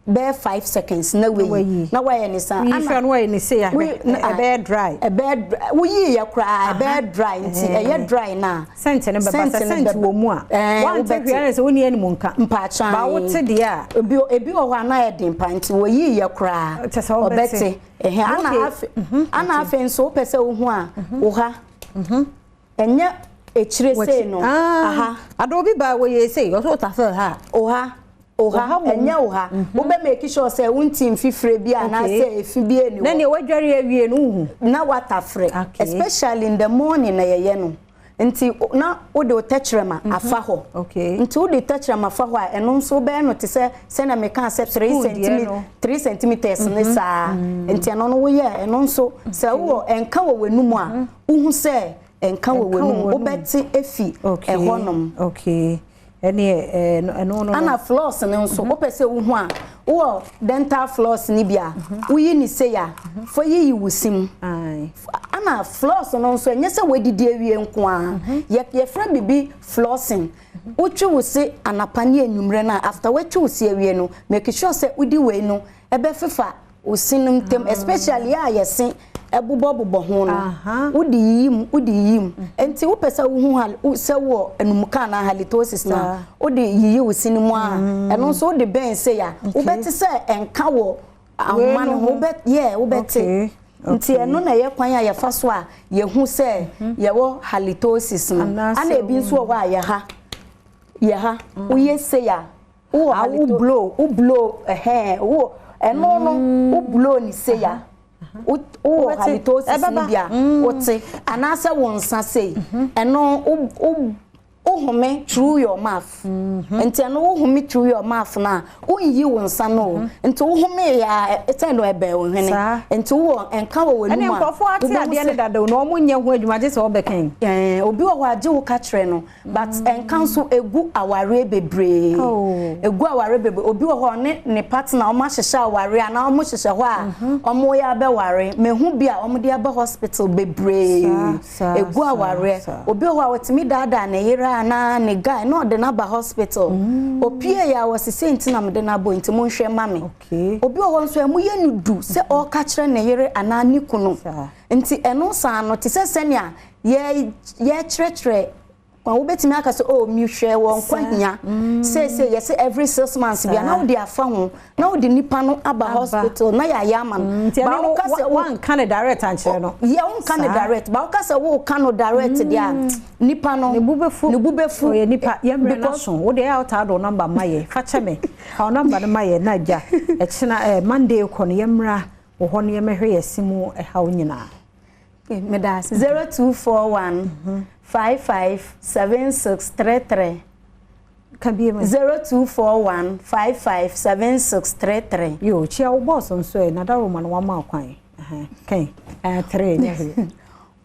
bɛyɛ 5 seconds na wayi na wayɛ ne saa. Woyi fɛ no, wayɛ ne se ahwɛ ɛbɛyɛ dry. Ɛbɛyɛ dry, woyi yɛ koraa ɛbɛyɛ dry, nti ɛyɛ dry na scent no bɛba. Sɛ scent wɔ mu a, wante hwee ayɛ sɛ wonni anim nka. Mpakyɛw. Ba wote deɛ a, ebi wɔ hɔ a na yɛ den pa, nti woyi yɛ koraa kyɛ sɛ wobɛte. Ɔbɛte ɛhɛn. Ana afei, ana afei nso wopɛ sɛ wohu a, wo ha, ɛnyɛ ekyire sei no, aha. Ade obi ba wɔyɛ sei, ɔsɛ wotafɛ ha. Wo ha, wo ha, ɛnyɛ wo ha. Wobɛ make sure sɛ wonti mfifire bi anaasɛ efi bi eni hɔ. Na nea wadware awie no, wohu. Na watafrɛ, especially in the morning na yɛyɛ no. Nti na wode wo tɛkyerɛma afa hɔ. Nti wode tɛkyerɛma fa hɔ a, ɛno nso wobɛyɛ no te sɛ sɛnea mekaa sɛ 3 centimeters, 3 centimeters ne saa. Nti ɛno no woyɛ ɛno nso sɛ wowɔ ɛnka wɔ w'anum a, wohu sɛ ɛnka wɔ w'anum, wobɛte efi ɛhɔnom. Okay. Ɛne ɛno no. Ana floss no nso, wopɛ sɛ wohu a, wowɔ dental floss ni bi a, woyi ne sei a, fa yiyi wo sim. Ana floss no nso, ɛnyɛ sɛ woadidi awie nko a. Yɛfrɛ biribi flossing. Wotwi wo se anapa ne anwummerɛ no a, after woatwi wo se awie no, make sure sɛ wodi wei no ɛbɛfefa wo se no ntam, especially a yɛse ɛbobɔbobɔ ho no. Wode yiyi mu, wode yiyi mu. Nti wopɛ sɛ wohu sɛ wɔ anumka anaa halitosis no a, wode yiyi wo se no mu a, ɛno nso wode bɛn sei a, wobɛte sɛ ɛnka wɔ ahoma no ho, wobɛte. Nti ɛno na ɛyɛ kwan a yɛfa so a yɛhu sɛ yɛwɔ halitosis no. Ana ebi nso wɔ hɔ a yɛha woyɛ sei a, wowɔ halitosis, wo blow ɛhɛn, wowɔ ɛno no, wo blow ne sei a, wowɔ halitosis no bi a, wote anaasɛ wo nsa sei, ɛno wo wohome through your mouth. Nti ɛno wohome through your mouth na wonyi wo nsa no, nti wohome ya ɛsɛn no ɛbɛn wo hwene. Nti wowɔ ɛnka wɔ w'anum a, ɛne nkurɔfoɔ ate adeɛ ne dada na ɔmo nyɛ ho adwuma gye sɛ ɔbɛkɛn. Obi wɔ hɔ agye wo ka kyerɛ no, but ɛnka nso egu awareɛ bebree, egu awareɛ bebree. Obi wɔ hɔ ɔne ne partner ɔmo ahyehyɛ awareɛ anaa ɔmo hyehyɛ hɔ a ɔmo yɛ abɛware, mehu bi a ɔmo de aba hospital bebree, egu awareɛ. Obi wɔ hɔ a wɔtumi daadaa ne yere anaa ne guy na ɔde n'aba hospital, opie yɛ a wɔsese nti na mede n'abɔ, nti mo nhwɛ ma me. Obi wɔ hɔ nso ɛmo yɛ no du sɛ ɔreka kyerɛ ne yere anaa ne kunu. Nti ɛno saa no te sɛ sɛnea yɛ yɛkyerɛkyerɛ kwan wobɛtumi aka sɛ, oh, mehwɛ wɔ nkwa hia seesei, yɛsɛ every 6 months bia na wode afa ho na wode nipa no aba hospital na yɛayɛ ama no. Nti ɛno no wanka ne direct ankyerɛ no. Yɛ wonka ne direct ba, woka sɛ woka no direct deɛ a, nipa no ne bu bɛfu. Ne bu bɛfu. Ɔyɛ nipa, yɛmmerɛ no so wode ɛyɛ a wotaa de wo number ma yɛ, fa kyɛ me, fa wo number no ma yɛ na agya ɛkyena Monday kɔ no yɛmmra wɔ hɔ no yɛmɛhwɛ yɛ si mu ɛhaw nyinaa. Meda ase. 0241 55 76 33. Ka bie mu. 0241 55 76 33. Yo, kyia wo boss nso ɛ nadaroma no wama kwan kɛn three nyɛ hwee.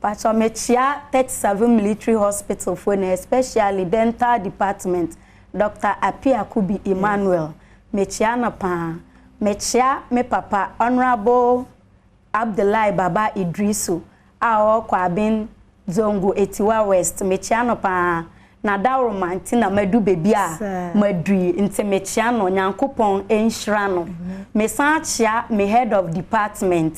Patro, mekyia 37 Military Hospital fo na especially dental department, Dr. Apia Kubi Emmanuel, mekyia no paa. Mekyia me papa, Honourable Abdullahi Baba Idrisu a ɔwɔ Kwabin Zongo, Atiwa West, mekyia no paa. Na dawroma nti na madu beebi a madu yi, nti mekyia no, Nyankopɔn nhyira no. Mesan kyia me head of department,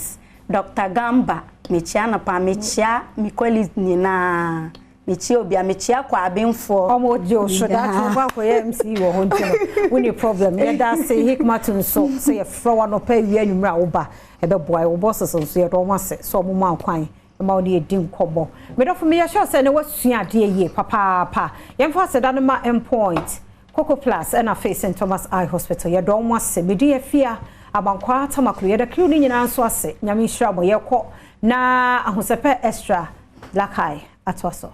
Dr. Gamba, mekyia no paa. Mekyia me colleagues nyinaa, mekyia obi a mekyia Kwabinfoɔ. Ɔmo gye o so daakye wobɔ akɔyɛ MC wɔ hɔ, nti no woni problem. Yɛda ase Hikmatu nso sɛ yɛfrɛ wo anɔpa, awia, anwummerɛ a woba ɛbɛboa wo. Bosses nso yɛdɔ ɔmo ase sɛ ɔmo ma kwan ma wo ne yɛdi nkɔmmɔ. Medɔfo, meyɛ sure sɛ ne wasua adeɛ yie papaapa. Yɛmfa aseda no ma Mpoint, Coco Plus, ɛna afei St Thomas Eye Hospital. Yɛdɔ ɔmo ase. Medi afia Abankwaa Tamaklo, yɛda crew no nyinaa nso ase. Nyame nhyira mo. Yɛkɔ na Ahosɛpɛ Extra Black Eye atoa so.